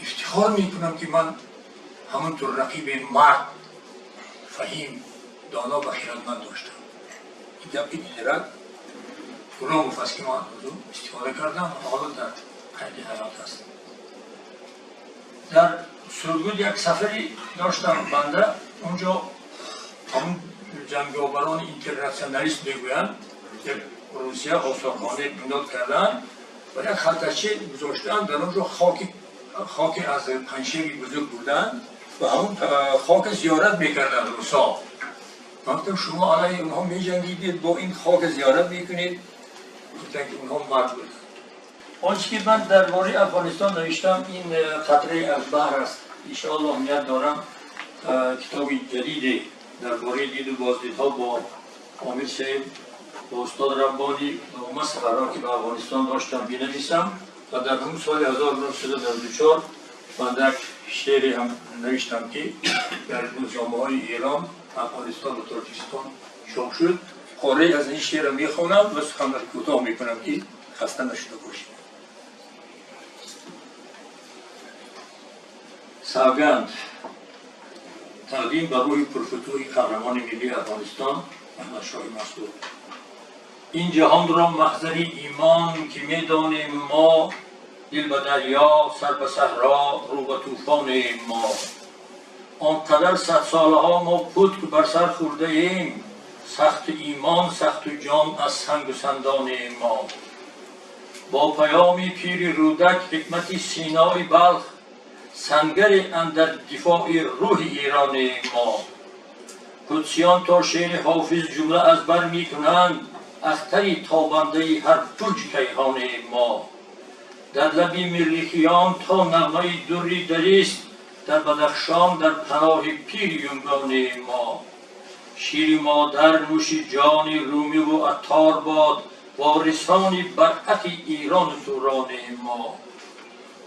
ифтихор мекунам, ки ман ҳамон тур рақиби мард, фаҳим, доно ва хирадманд доштам. Ин гапи генерал Громов аст, ки ман аз ӯ истифода кардам ва ҳоло дар қайди ҳаёт аст. Дар Сургут як сафаре доштам банда. Унҷо ҳамун ҷанговарони интернатсионалист мегӯянд, як Русия осорхона бунёд карданд ва як халтачи гузоштаанд, дар он ҷо хоки аз Панҷшери бузург бурданд ва ҳамун хока зиёрат мекарданд русо. Ман гуфтам, шумо алайҳи онҳо меҷангидед, бо ин хока зиёрат мекунед? Гуфтанд, ки онҳо мард буданд. Он чӣ ки ман дар бораи Афғонистон навиштам, ин қатрае аз баҳр аст. Иншоаллоҳ, ният дорам китоби ҷадиде дар درباره دید و بازدیدها با عامل صاحب، با استاد ربانی و من سفرها که به افغانستان داشتم بنویسم و در اون سال 1994 من یک شعری هم نوشتم که در روزنامه‌های ایران، افغانستان و تاجیکستان چاپ شد. پاره از این شعر رو میخوانم و سخن را کوتاه میکنم که خسته نشده باشید. سوگند تقدیم به روح پرفتوح قهرمان ملی افغانستان احمد شاه مسعود. این جهان را محضر ایمان که میدانیم ما، دل به دریا، سر به صحرا، رو به طوفان ما. آنقدر صد ساله ها ما پتک بر سر خورده ایم، سخت ایمان سخت جان از سنگ و سندان ما. با پیام پیر رودک حکمت سینای بلخ، سنگر اندر دفاع روح ایران ما. قدسیان تا شعر حافظ جمله از بر می کنند، اختری تابنده هر برج کیهان ما. در لبی مریخیان تا نغمه دری دریست، در بدخشان در پناه پیر یونگان ما. شیر مادر نوش جان رومی و عطار باد، وارثان برحق ایران و توران ما.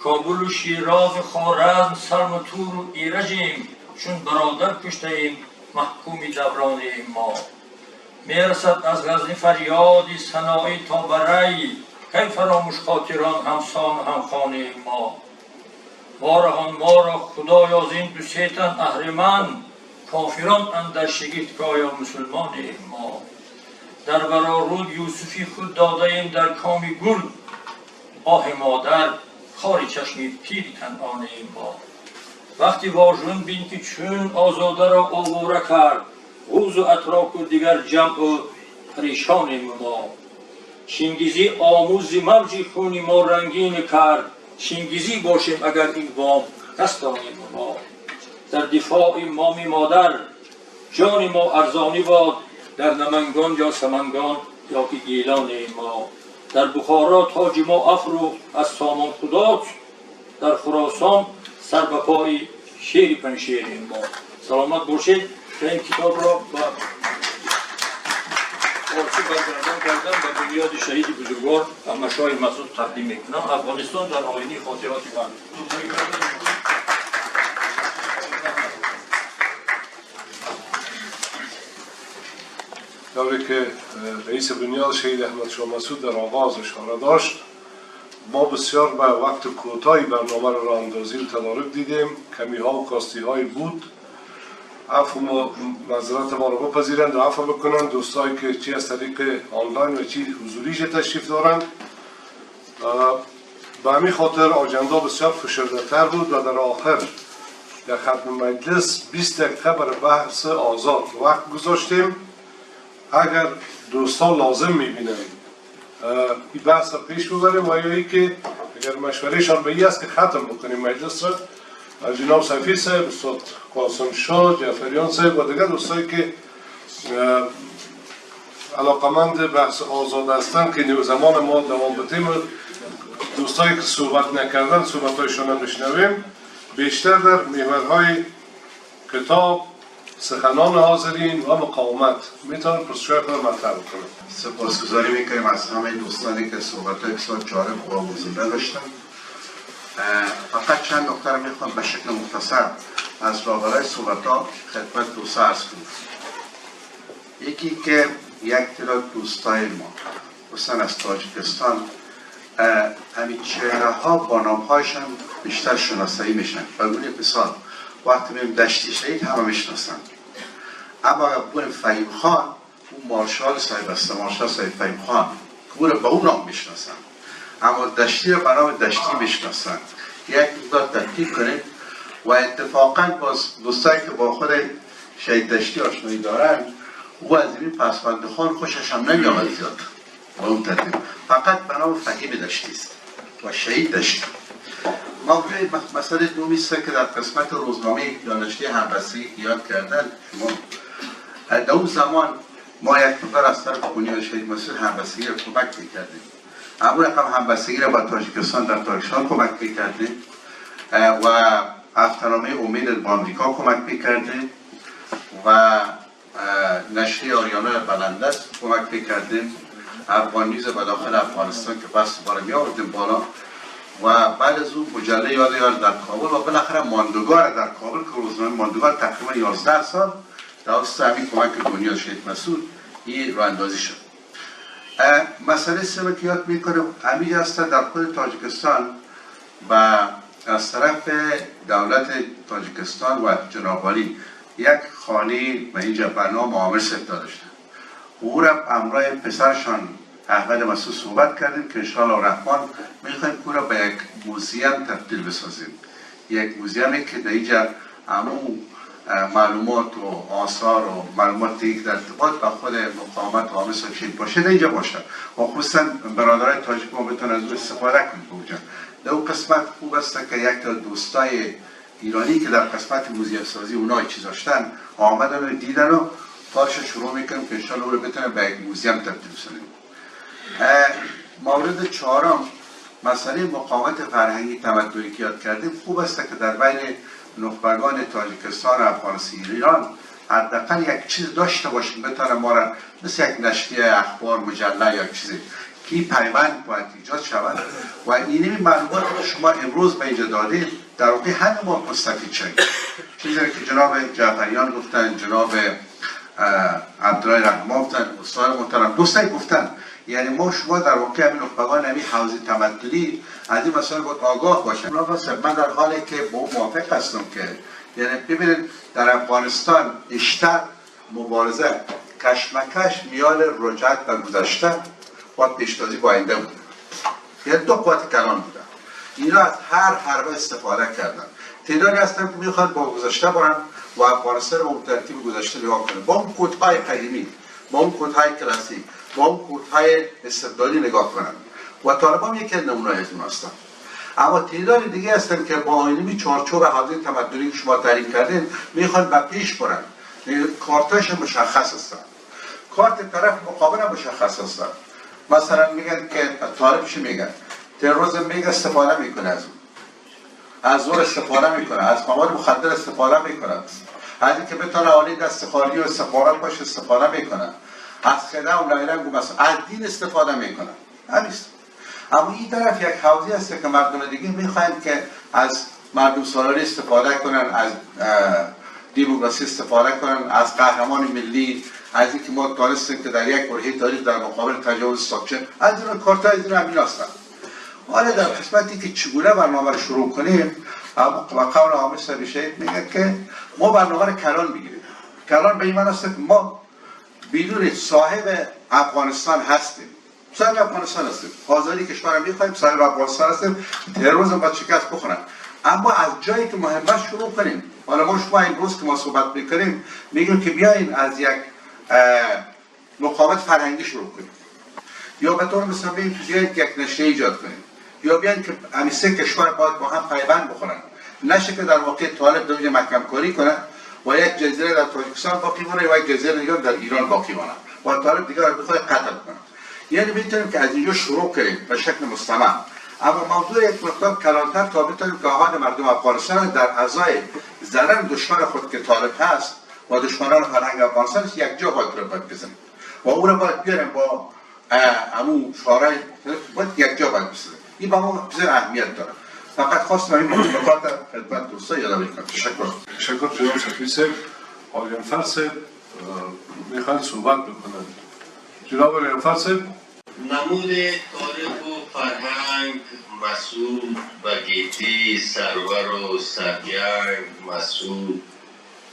کابل و شیراز و خوارزم، سلم و تور و ایرجیم، چون برادر کشته ایم محکوم دوران ما. میرسد از غزنی فریادی سنایی تا به ری، کی فراموش خاطران همسان و همخانه ما. وارهان ما را خدایا زین دو سه تن اهرمن، کافران اندر شگفت کایا مسلمان ما. در ورارود یوسفی خود داده ایم در کام گرگ، آه مادر خار چشمی پیر کنعان ما. وقتی واژون بین که چون آزاده را آواره کرد، غوز و اتراک و دیگر جمع و پریشان ما. چینگیزی آموز موجی خونی ما رنگین کرد، چینگیزی باشیم اگر این وام نستانیم ما. در دفاع مامی مادر جان ما ارزانی باد، در نمنگان یا سمنگان یا که گیلان ما. در بخارا تاج ما افروخت از سامان خدات، در خراسان سر به پای شیر پنجشیر ما. سلامت باشید. این کتاب را با فارسی برگردان کردم و به یاد شهید بزرگوار احمد شاه مسعود تقدیم میکنم. افغانستان در آینه خاطرات من. طوری که رئیس بنیاد شهید احمد شاه مسعود در آغاز اشاره داشت، ما بسیار به وقت کوتاهی برنامه را راه اندازی و تدارک دیدیم. کمی ها و کاستی های بود. عفو و معذرت ما رو بپذیرند و عفو بکنند دوستایی که چی از طریق آنلاین و چی حضوریش تشریف دارند. به همین خاطر آجندا بسیار فشرده تر بود و در آخر در ختم مجلس 20 دقیقه برای بحث آزاد وقت گذاشتیم. اگر دوستان لازم میبینند این بحث را پیش ببریم و یا ای که اگر مشورهشان به این است که ختم بکنیم مجلس را، جناب سفیر صاحب، استاد قاسم شاه، جعفریان صاحب و دیگر دوستایی که علاقمند بحث آزاد هستند که زمان ما دوام بدیم، دوستایی که صحبت نکردن صحبت‌هایشان هم بشنویم. بیشتر در محورهای کتاب، سخنان حاضرین و مقاومت میتونن پرسش‌های خود را مطرح بکنن. سپاسگزاری میکنیم از همه دوستانی که صحبت‌های بسیار جالب و آموزنده داشتن. فقط چند نکته رو میخوام به شکل مختصر از لابلای صحبت‌ها خدمت دوست عرض کنم. یکی که یک تعداد دوستای ما خصوصا از تاجیکستان همین چهره ها با نامهایشان بیشتر شناسایی میشن. به گونه مثال وقتی میگیم دشتی شهید همه میشناسن، اما اگر بگوییم فهیم خان، اون مارشال صاحب است، مارشال صاحب فهیم خان، که او رو به اون نام میشناسن، اما دشتی رو به نام دشتی میشناسن. یک مقدار تحقیق کنید و اتفاقا باز دوستایی که با خود شهید دشتی آشنایی دارن، او از این پسوند خان خوشش هم نمیآمد زیاد با اون ترتیب، فقط به نام فهیم دشتی است و شهید دشتی. موضوع مسئله دومی است که در قسمت روزنامه دانشجوی همبستگی یاد کردن شما، در اون زمان ما یک مقدار از طرف بنیاد شهید مسعود همبستگی را کمک می‌کردیم. اما رقم همبستگی را با تاجیکستان در تاجیکستان کمک می‌کردیم و هفته‌نامه امید با آمریکا کمک می‌کردیم و نشریه آریانا بلنده کمک میکردیم، افغان نیوز به داخل افغانستان که بس دوباره می آوردیم بالا و بعد از اون مجله یادگار در کابل و بالاخره ماندگار در کابل که روزنامه ماندگار تقریبا 11 سال توسط همین کمک دنیا شهید مسعود این راه اندازی شد. مسئله سوم که یاد میکنم همین هست، در خود تاجیکستان و از طرف دولت تاجیکستان و جناب عالی یک خانه و اینجا به نام عامر صاحب داشتن. او را همراه پسرشان احمد مسعود صحبت کردیم که انشاءالله رحمان میخوایم او را به یک museum تبدیل بسازیم، یک museum ی که در اینجا همو معلومات و آثار و معلومات که در ارتباط با خود مقاومت و عامر صاحب باشه در اینجا باشه و خصوصا برادرای تاجیک ما بتونن از او استفاده کنیم. اونجا در اون قسمت خوب است که یک تا دوستای ایرانی که در قسمت museum سازی اونا چیز داشتن آمدن و دیدن و کارش شروع میکنیم که انشاءالله او رو بتونیم به یک museum تبدیل بسازیم. مورد چهارم، مسئله مقاومت فرهنگی تمدنی که یاد کردیم، خوب است که در بین نخبگان تاجیکستان، افغانستان، ایران حداقل یک چیز داشته باشیم بتونه ما را مثل یک نشریه، اخبار، مجله یا چیزی که این پیوند باید ایجاد شود و اینمی معلومات که شما امروز به اینجا دادید در واقع همه ما مستفید شدیم. چیزی که جناب جعفریان گفتن، جناب عبدالله رحمان گفتن، استاد محترم دوستای گفتن، یعنی ما شما در واقع همین نخبگان همین حوزه تمدنی از این مسائل باید آگاه باشن. من در حالی که با او موافق هستم که یعنی ببینید در افغانستان بیشتر مبارزه کشمکش میان رجعت و گذشته با پیشتازی با آینده بوده، یعنی دو قوت کلان بودن، اینا از هر حربه استفاده کردن. تعدادی هستن که میخوان با گذشته برن و افغانستان رو به ترتیب گذشته نگاه کنن، با اون کدهای قدیمی، با اون کدهای کلاسیک، با اون کدهای استبدادی نگاه کنن و طالبان یکی از نمونه از اون هستن. اما تعداد دیگه هستن که با اینمی چارچوب حوزه تمدنی که شما تعریف کردین میخوان به پیش برن. کارتاش مشخص هستن، کارت طرف مقابل مشخص هستن. مثلا میگن که طالب چی میگن؟ تروریسم میگه استفاده میکنه از اون، از زور استفاده میکنه، از مواد مخدر استفاده میکنه، از اینکه بتونه آلی دست خالی و استخبارات باشه استفاده میکنه، از خدعه و نایرنگ و مثلا از دین استفاده میکنه. همین. اما این طرف یک حوزه است که مردم دیگه میخواهند که از مردم سالاری استفاده کنن، از دموکراسی استفاده کنن، از قهرمان ملی، از اینکه ما تانستیم که در یک برهه تاریخ در مقابل تجاوز ساکن، از این کارت از این همین هستن. حالا در قسمتی که چگونه برنامه رو شروع کنیم، و قول عامر صاحب شهید میگه که ما برنامه رو کلان میگیریم. کلان به این معنی است که ما بدون صاحب افغانستان هستیم، صاحب افغانستان هستیم، آزادی کشور میخوایم، صاحب افغانستان هستیم، تروریسم باید شکست بخورن. اما از جایی که مهمه شروع کنیم. حالا ما شما امروز که ما صحبت میکنیم میگیم که بیاین از یک مقاومت فرهنگی شروع کنیم، یا به طور مثال بیاین که یک نشریه ایجاد کنیم، یا بیاین که همین سه کشور باید با هم پیوند بخورن، نشه که در واقع طالب در محکم کاری کنه و یک جزیره در تاجیکستان باقی مونه و یک جزیره دیگه در ایران باقی مونه و طالب دیگه رو بخواد قتل کنه. یعنی میتونیم که از اینجا شروع کنیم به شکل مستمر. اما موضوع یک مقدار کلانتر تا بتونیم که آهان مردم افغانستان در ازای ضرر دشمن خود که طالب هست و دشمنان فرهنگ افغانستان است، یک جا باید بزنیم و او رو باید بیاریم با امو شعارهای باید یک جا باید بزنیم. این با ما بسیار اهمیت داره. فقط خواستم این نکات خدمت دوستا یادآوری کنم. تشکر. تشکر جناب شفیع صاحب. آریانفر صاحب میخوان صحبت بکنند. جناب آریانفر صاحب. نمود تاریخ و فرهنگ مسعود و گیتی سرور و سرجنگ مسعود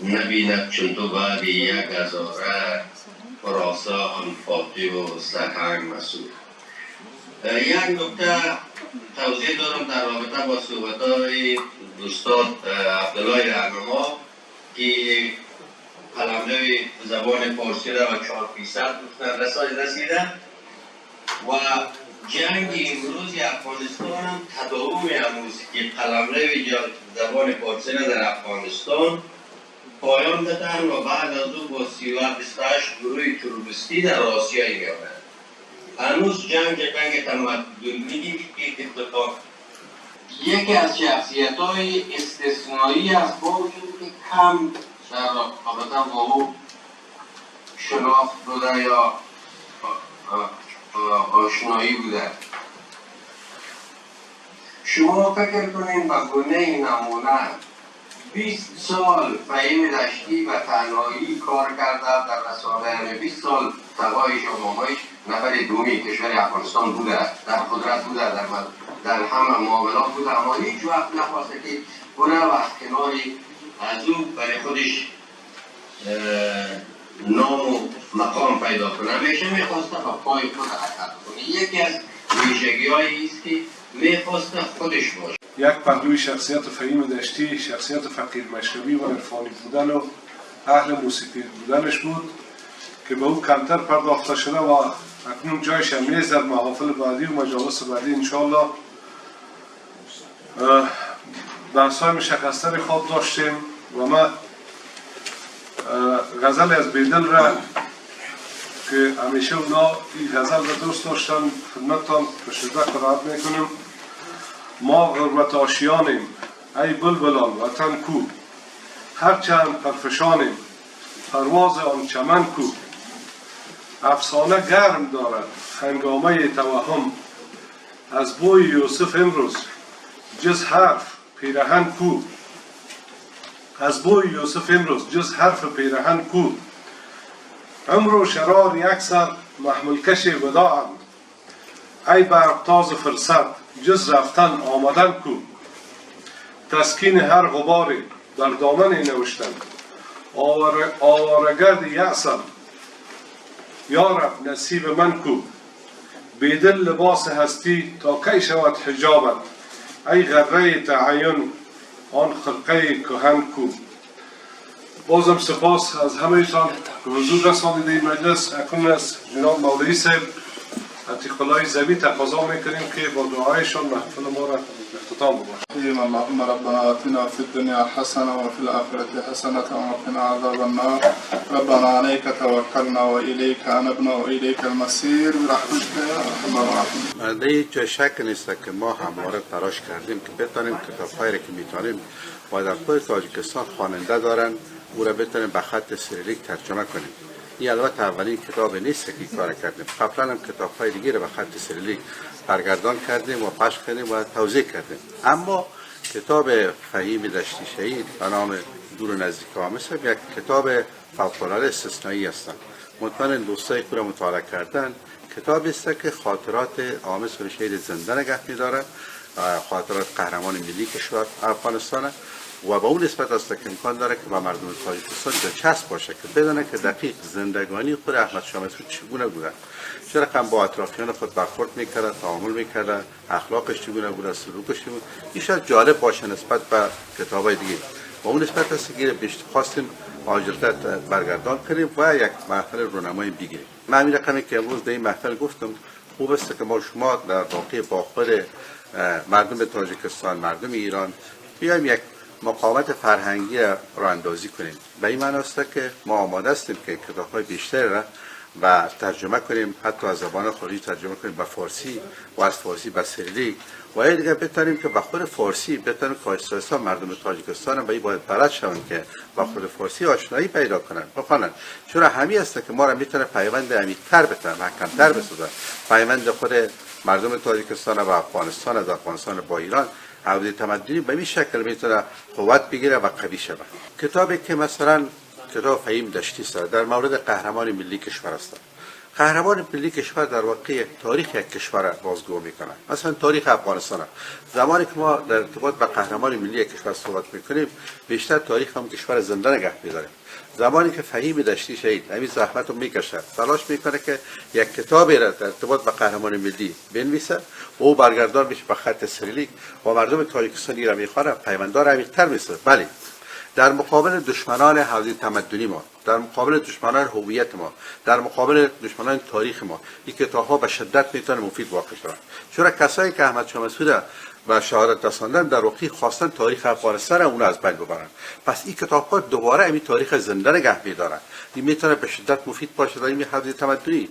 نبیند چون تو بعد یک هزاره خراسان فاتح و سرهنگ مسعود. یک نکته توضیح دارم در رابطه با صحبت‌های دوستان عبدالله رهنما که قلمرو زبان فارسی را به 4% گفتن رسیده و جنگ امروز افغانستان هم تداوم امروز که قلمرو زبان فارسی را در افغانستان پایان دادن و بعد از او با 28 گروه تروریستی در آسیا میآورند. هنوز جنگ تمدنی اتفاق. یکی از شخصیت‌های استثنایی از با وجود که کم در رابطه با او شناخت بوده یا آشنایی بوده. شما فکر کنین به گونه نمونه 20 سال فهیم دشتی و تنهایی کار کرده در رسانه، 20 سال تبایش و مامایش نفر دومی کشور افغانستان بوده، در قدرت بوده، در همه معاملات بوده، اما هیچ وقت نخواسته که بره و از کناری از او برای خودش نام و مقام پیدا کنه. همیشه میخواسته با پای خود حرکت کنه. یکی از ویژگی هایی است که میخواسته خودش باشه. یک پهلوی شخصیت فهیم دشتی، شخصیت فقیر مشربی و عرفانی بودن و اهل موسیقی بودنش بود که به او کمتر پرداخته شده و اکنون جایش هم نیست. در محافل بعدی و مجالس بعدی انشاءالله بحث‌های مشخص‌تری خواب داشتیم و ما غزل از بیدل را که همیشه اونا این غزل را دوست داشتن خدمتتان به شدت قرائت میکنیم. ما غربت آشیانیم ای بلبلان وطن کو، هرچند پرفشانیم پرواز آن چمن کو. افسانه گرم دارد هنگامه توهم، از بوی یوسف امروز جز حرف پیرهن کو. از بوی یوسف امروز جز حرف پیرهن کو. عمر و شرار یک سر محملکش وداعند، ای برقتاز فرصت جز رفتن آمدن کو. تسکین هر غباری در دامن نوشتن، آوارگرد یأسم یا رب نصیب من کو. بیدل لباس هستی تا کی شود حجابت، ای غره تعین آن خرقه کهن کو. بازم سپاس از همه تان که حضور رساندید این مجلس. اکنون از جناب مولوی صاحب عتیق الله زبی تقاضا میکنیم که با دعایشان محفل ما را اختتام ببخشند. اللهم ربنا آتنا في الدنيا حسنة وفي الآخرة حسنة وقنا عذاب النار. ربنا عليك توكلنا وإليك أنبنا وإليك المصير برحمتك يا أرحم الراحمين. در هیچ جای شک نیست که ما همواره تلاش کردیم که بتانیم کتاب‌هایی را که میتونیم و در خود تاجیکستان خواننده دارن او را بتونیم به خط سیریلیک ترجمه کنیم. این البته اولین کتاب نیست که این کار کردیم، قبلا هم کتاب‌های دیگه را به خط سیریلیک برگردان کردیم و پخش کردیم و توزیع کردیم. اما کتاب فهیم دشتی شهید به نام دور و نزدیک آمسب یک کتاب فوق‌العاده استثنایی هستند. مطمئن دوستای که را مطالعه کردن، کتابی است که خاطرات آمسب شهید زنده نگه می‌داره، خاطرات قهرمان ملی کشور افغانستان و با اون نسبت است که امکان داره که با مردم تاجیکستان دلچسب باشه که بدونه که دقیق زندگانی خود احمد شاه مسعود چگونه بوده، چه رقم با اطرافیان خود برخورد میکرده، تعامل میکرده، اخلاقش چگونه بوده، سلوکش چگونه. این شاید جالب باشه نسبت به کتابای دیگه. با اون نسبت است که بیشتر خواستیم عاجل‌تر برگردان کنیم و یک محفل رونمایی بگیریم. من همین رقمی که امروز در این محفل گفتم خوب است که ما شما در واقع با خود مردم تاجیکستان، مردم ایران بیایم یک مقاومت فرهنگی را اندازی کنیم. به این معنی است که ما آماده هستیم که کتاب‌های بیشتر را و ترجمه کنیم، حتی از زبان خارجی ترجمه کنیم به فارسی و از فارسی به سیریلیک و یه دیگه بتونیم که به خود فارسی بتونیم که آهسته مردم تاجیکستان هم به این باید بلد شوند که با خود فارسی آشنایی پیدا کنن، بخوانن. چرا همین است که ما را میتونه پیوند عمیق‌تر بتونه، محکم‌تر بسازه. پیوند خود مردم تاجیکستان و افغانستان از افغانستان با ایران عودة تمدنی به این شکل میتونه قوت بگیره و قوی شود. کتابی که مثلا کتاب فهیم دشتی است در مورد قهرمان ملی کشور است. قهرمان ملی کشور در واقع تاریخ یک کشور را بازگو میکنه. مثلا تاریخ افغانستان. زمانی که ما در ارتباط با قهرمان ملی یک کشور صحبت میکنیم، بیشتر تاریخ هم کشور زنده نگه میداریم. زمانی که فهیم دشتی شهید همین زحمت رو میکشه، تلاش میکنه که یک کتابی را در ارتباط با قهرمان ملی بنویسه، او برگردان میشه به خط سیریلیک و مردم تاجیکستان را میخوانه، پیوندار عمیق‌تر میشه. بله، در مقابل دشمنان حوزه تمدنی ما، در مقابل دشمنان هویت ما، در مقابل دشمنان تاریخ ما، این کتاب‌ها به شدت میتونه مفید واقع شوند. چرا کسایی که احمد شاه مسعود و شهادت رساندن در واقع خواستن تاریخ افغانستان را اون از بین ببرن. پس این کتاب‌ها دوباره همین تاریخ زنده نگه می‌دارن. این میتونه به شدت مفید باشه در این حوزه تمدنی.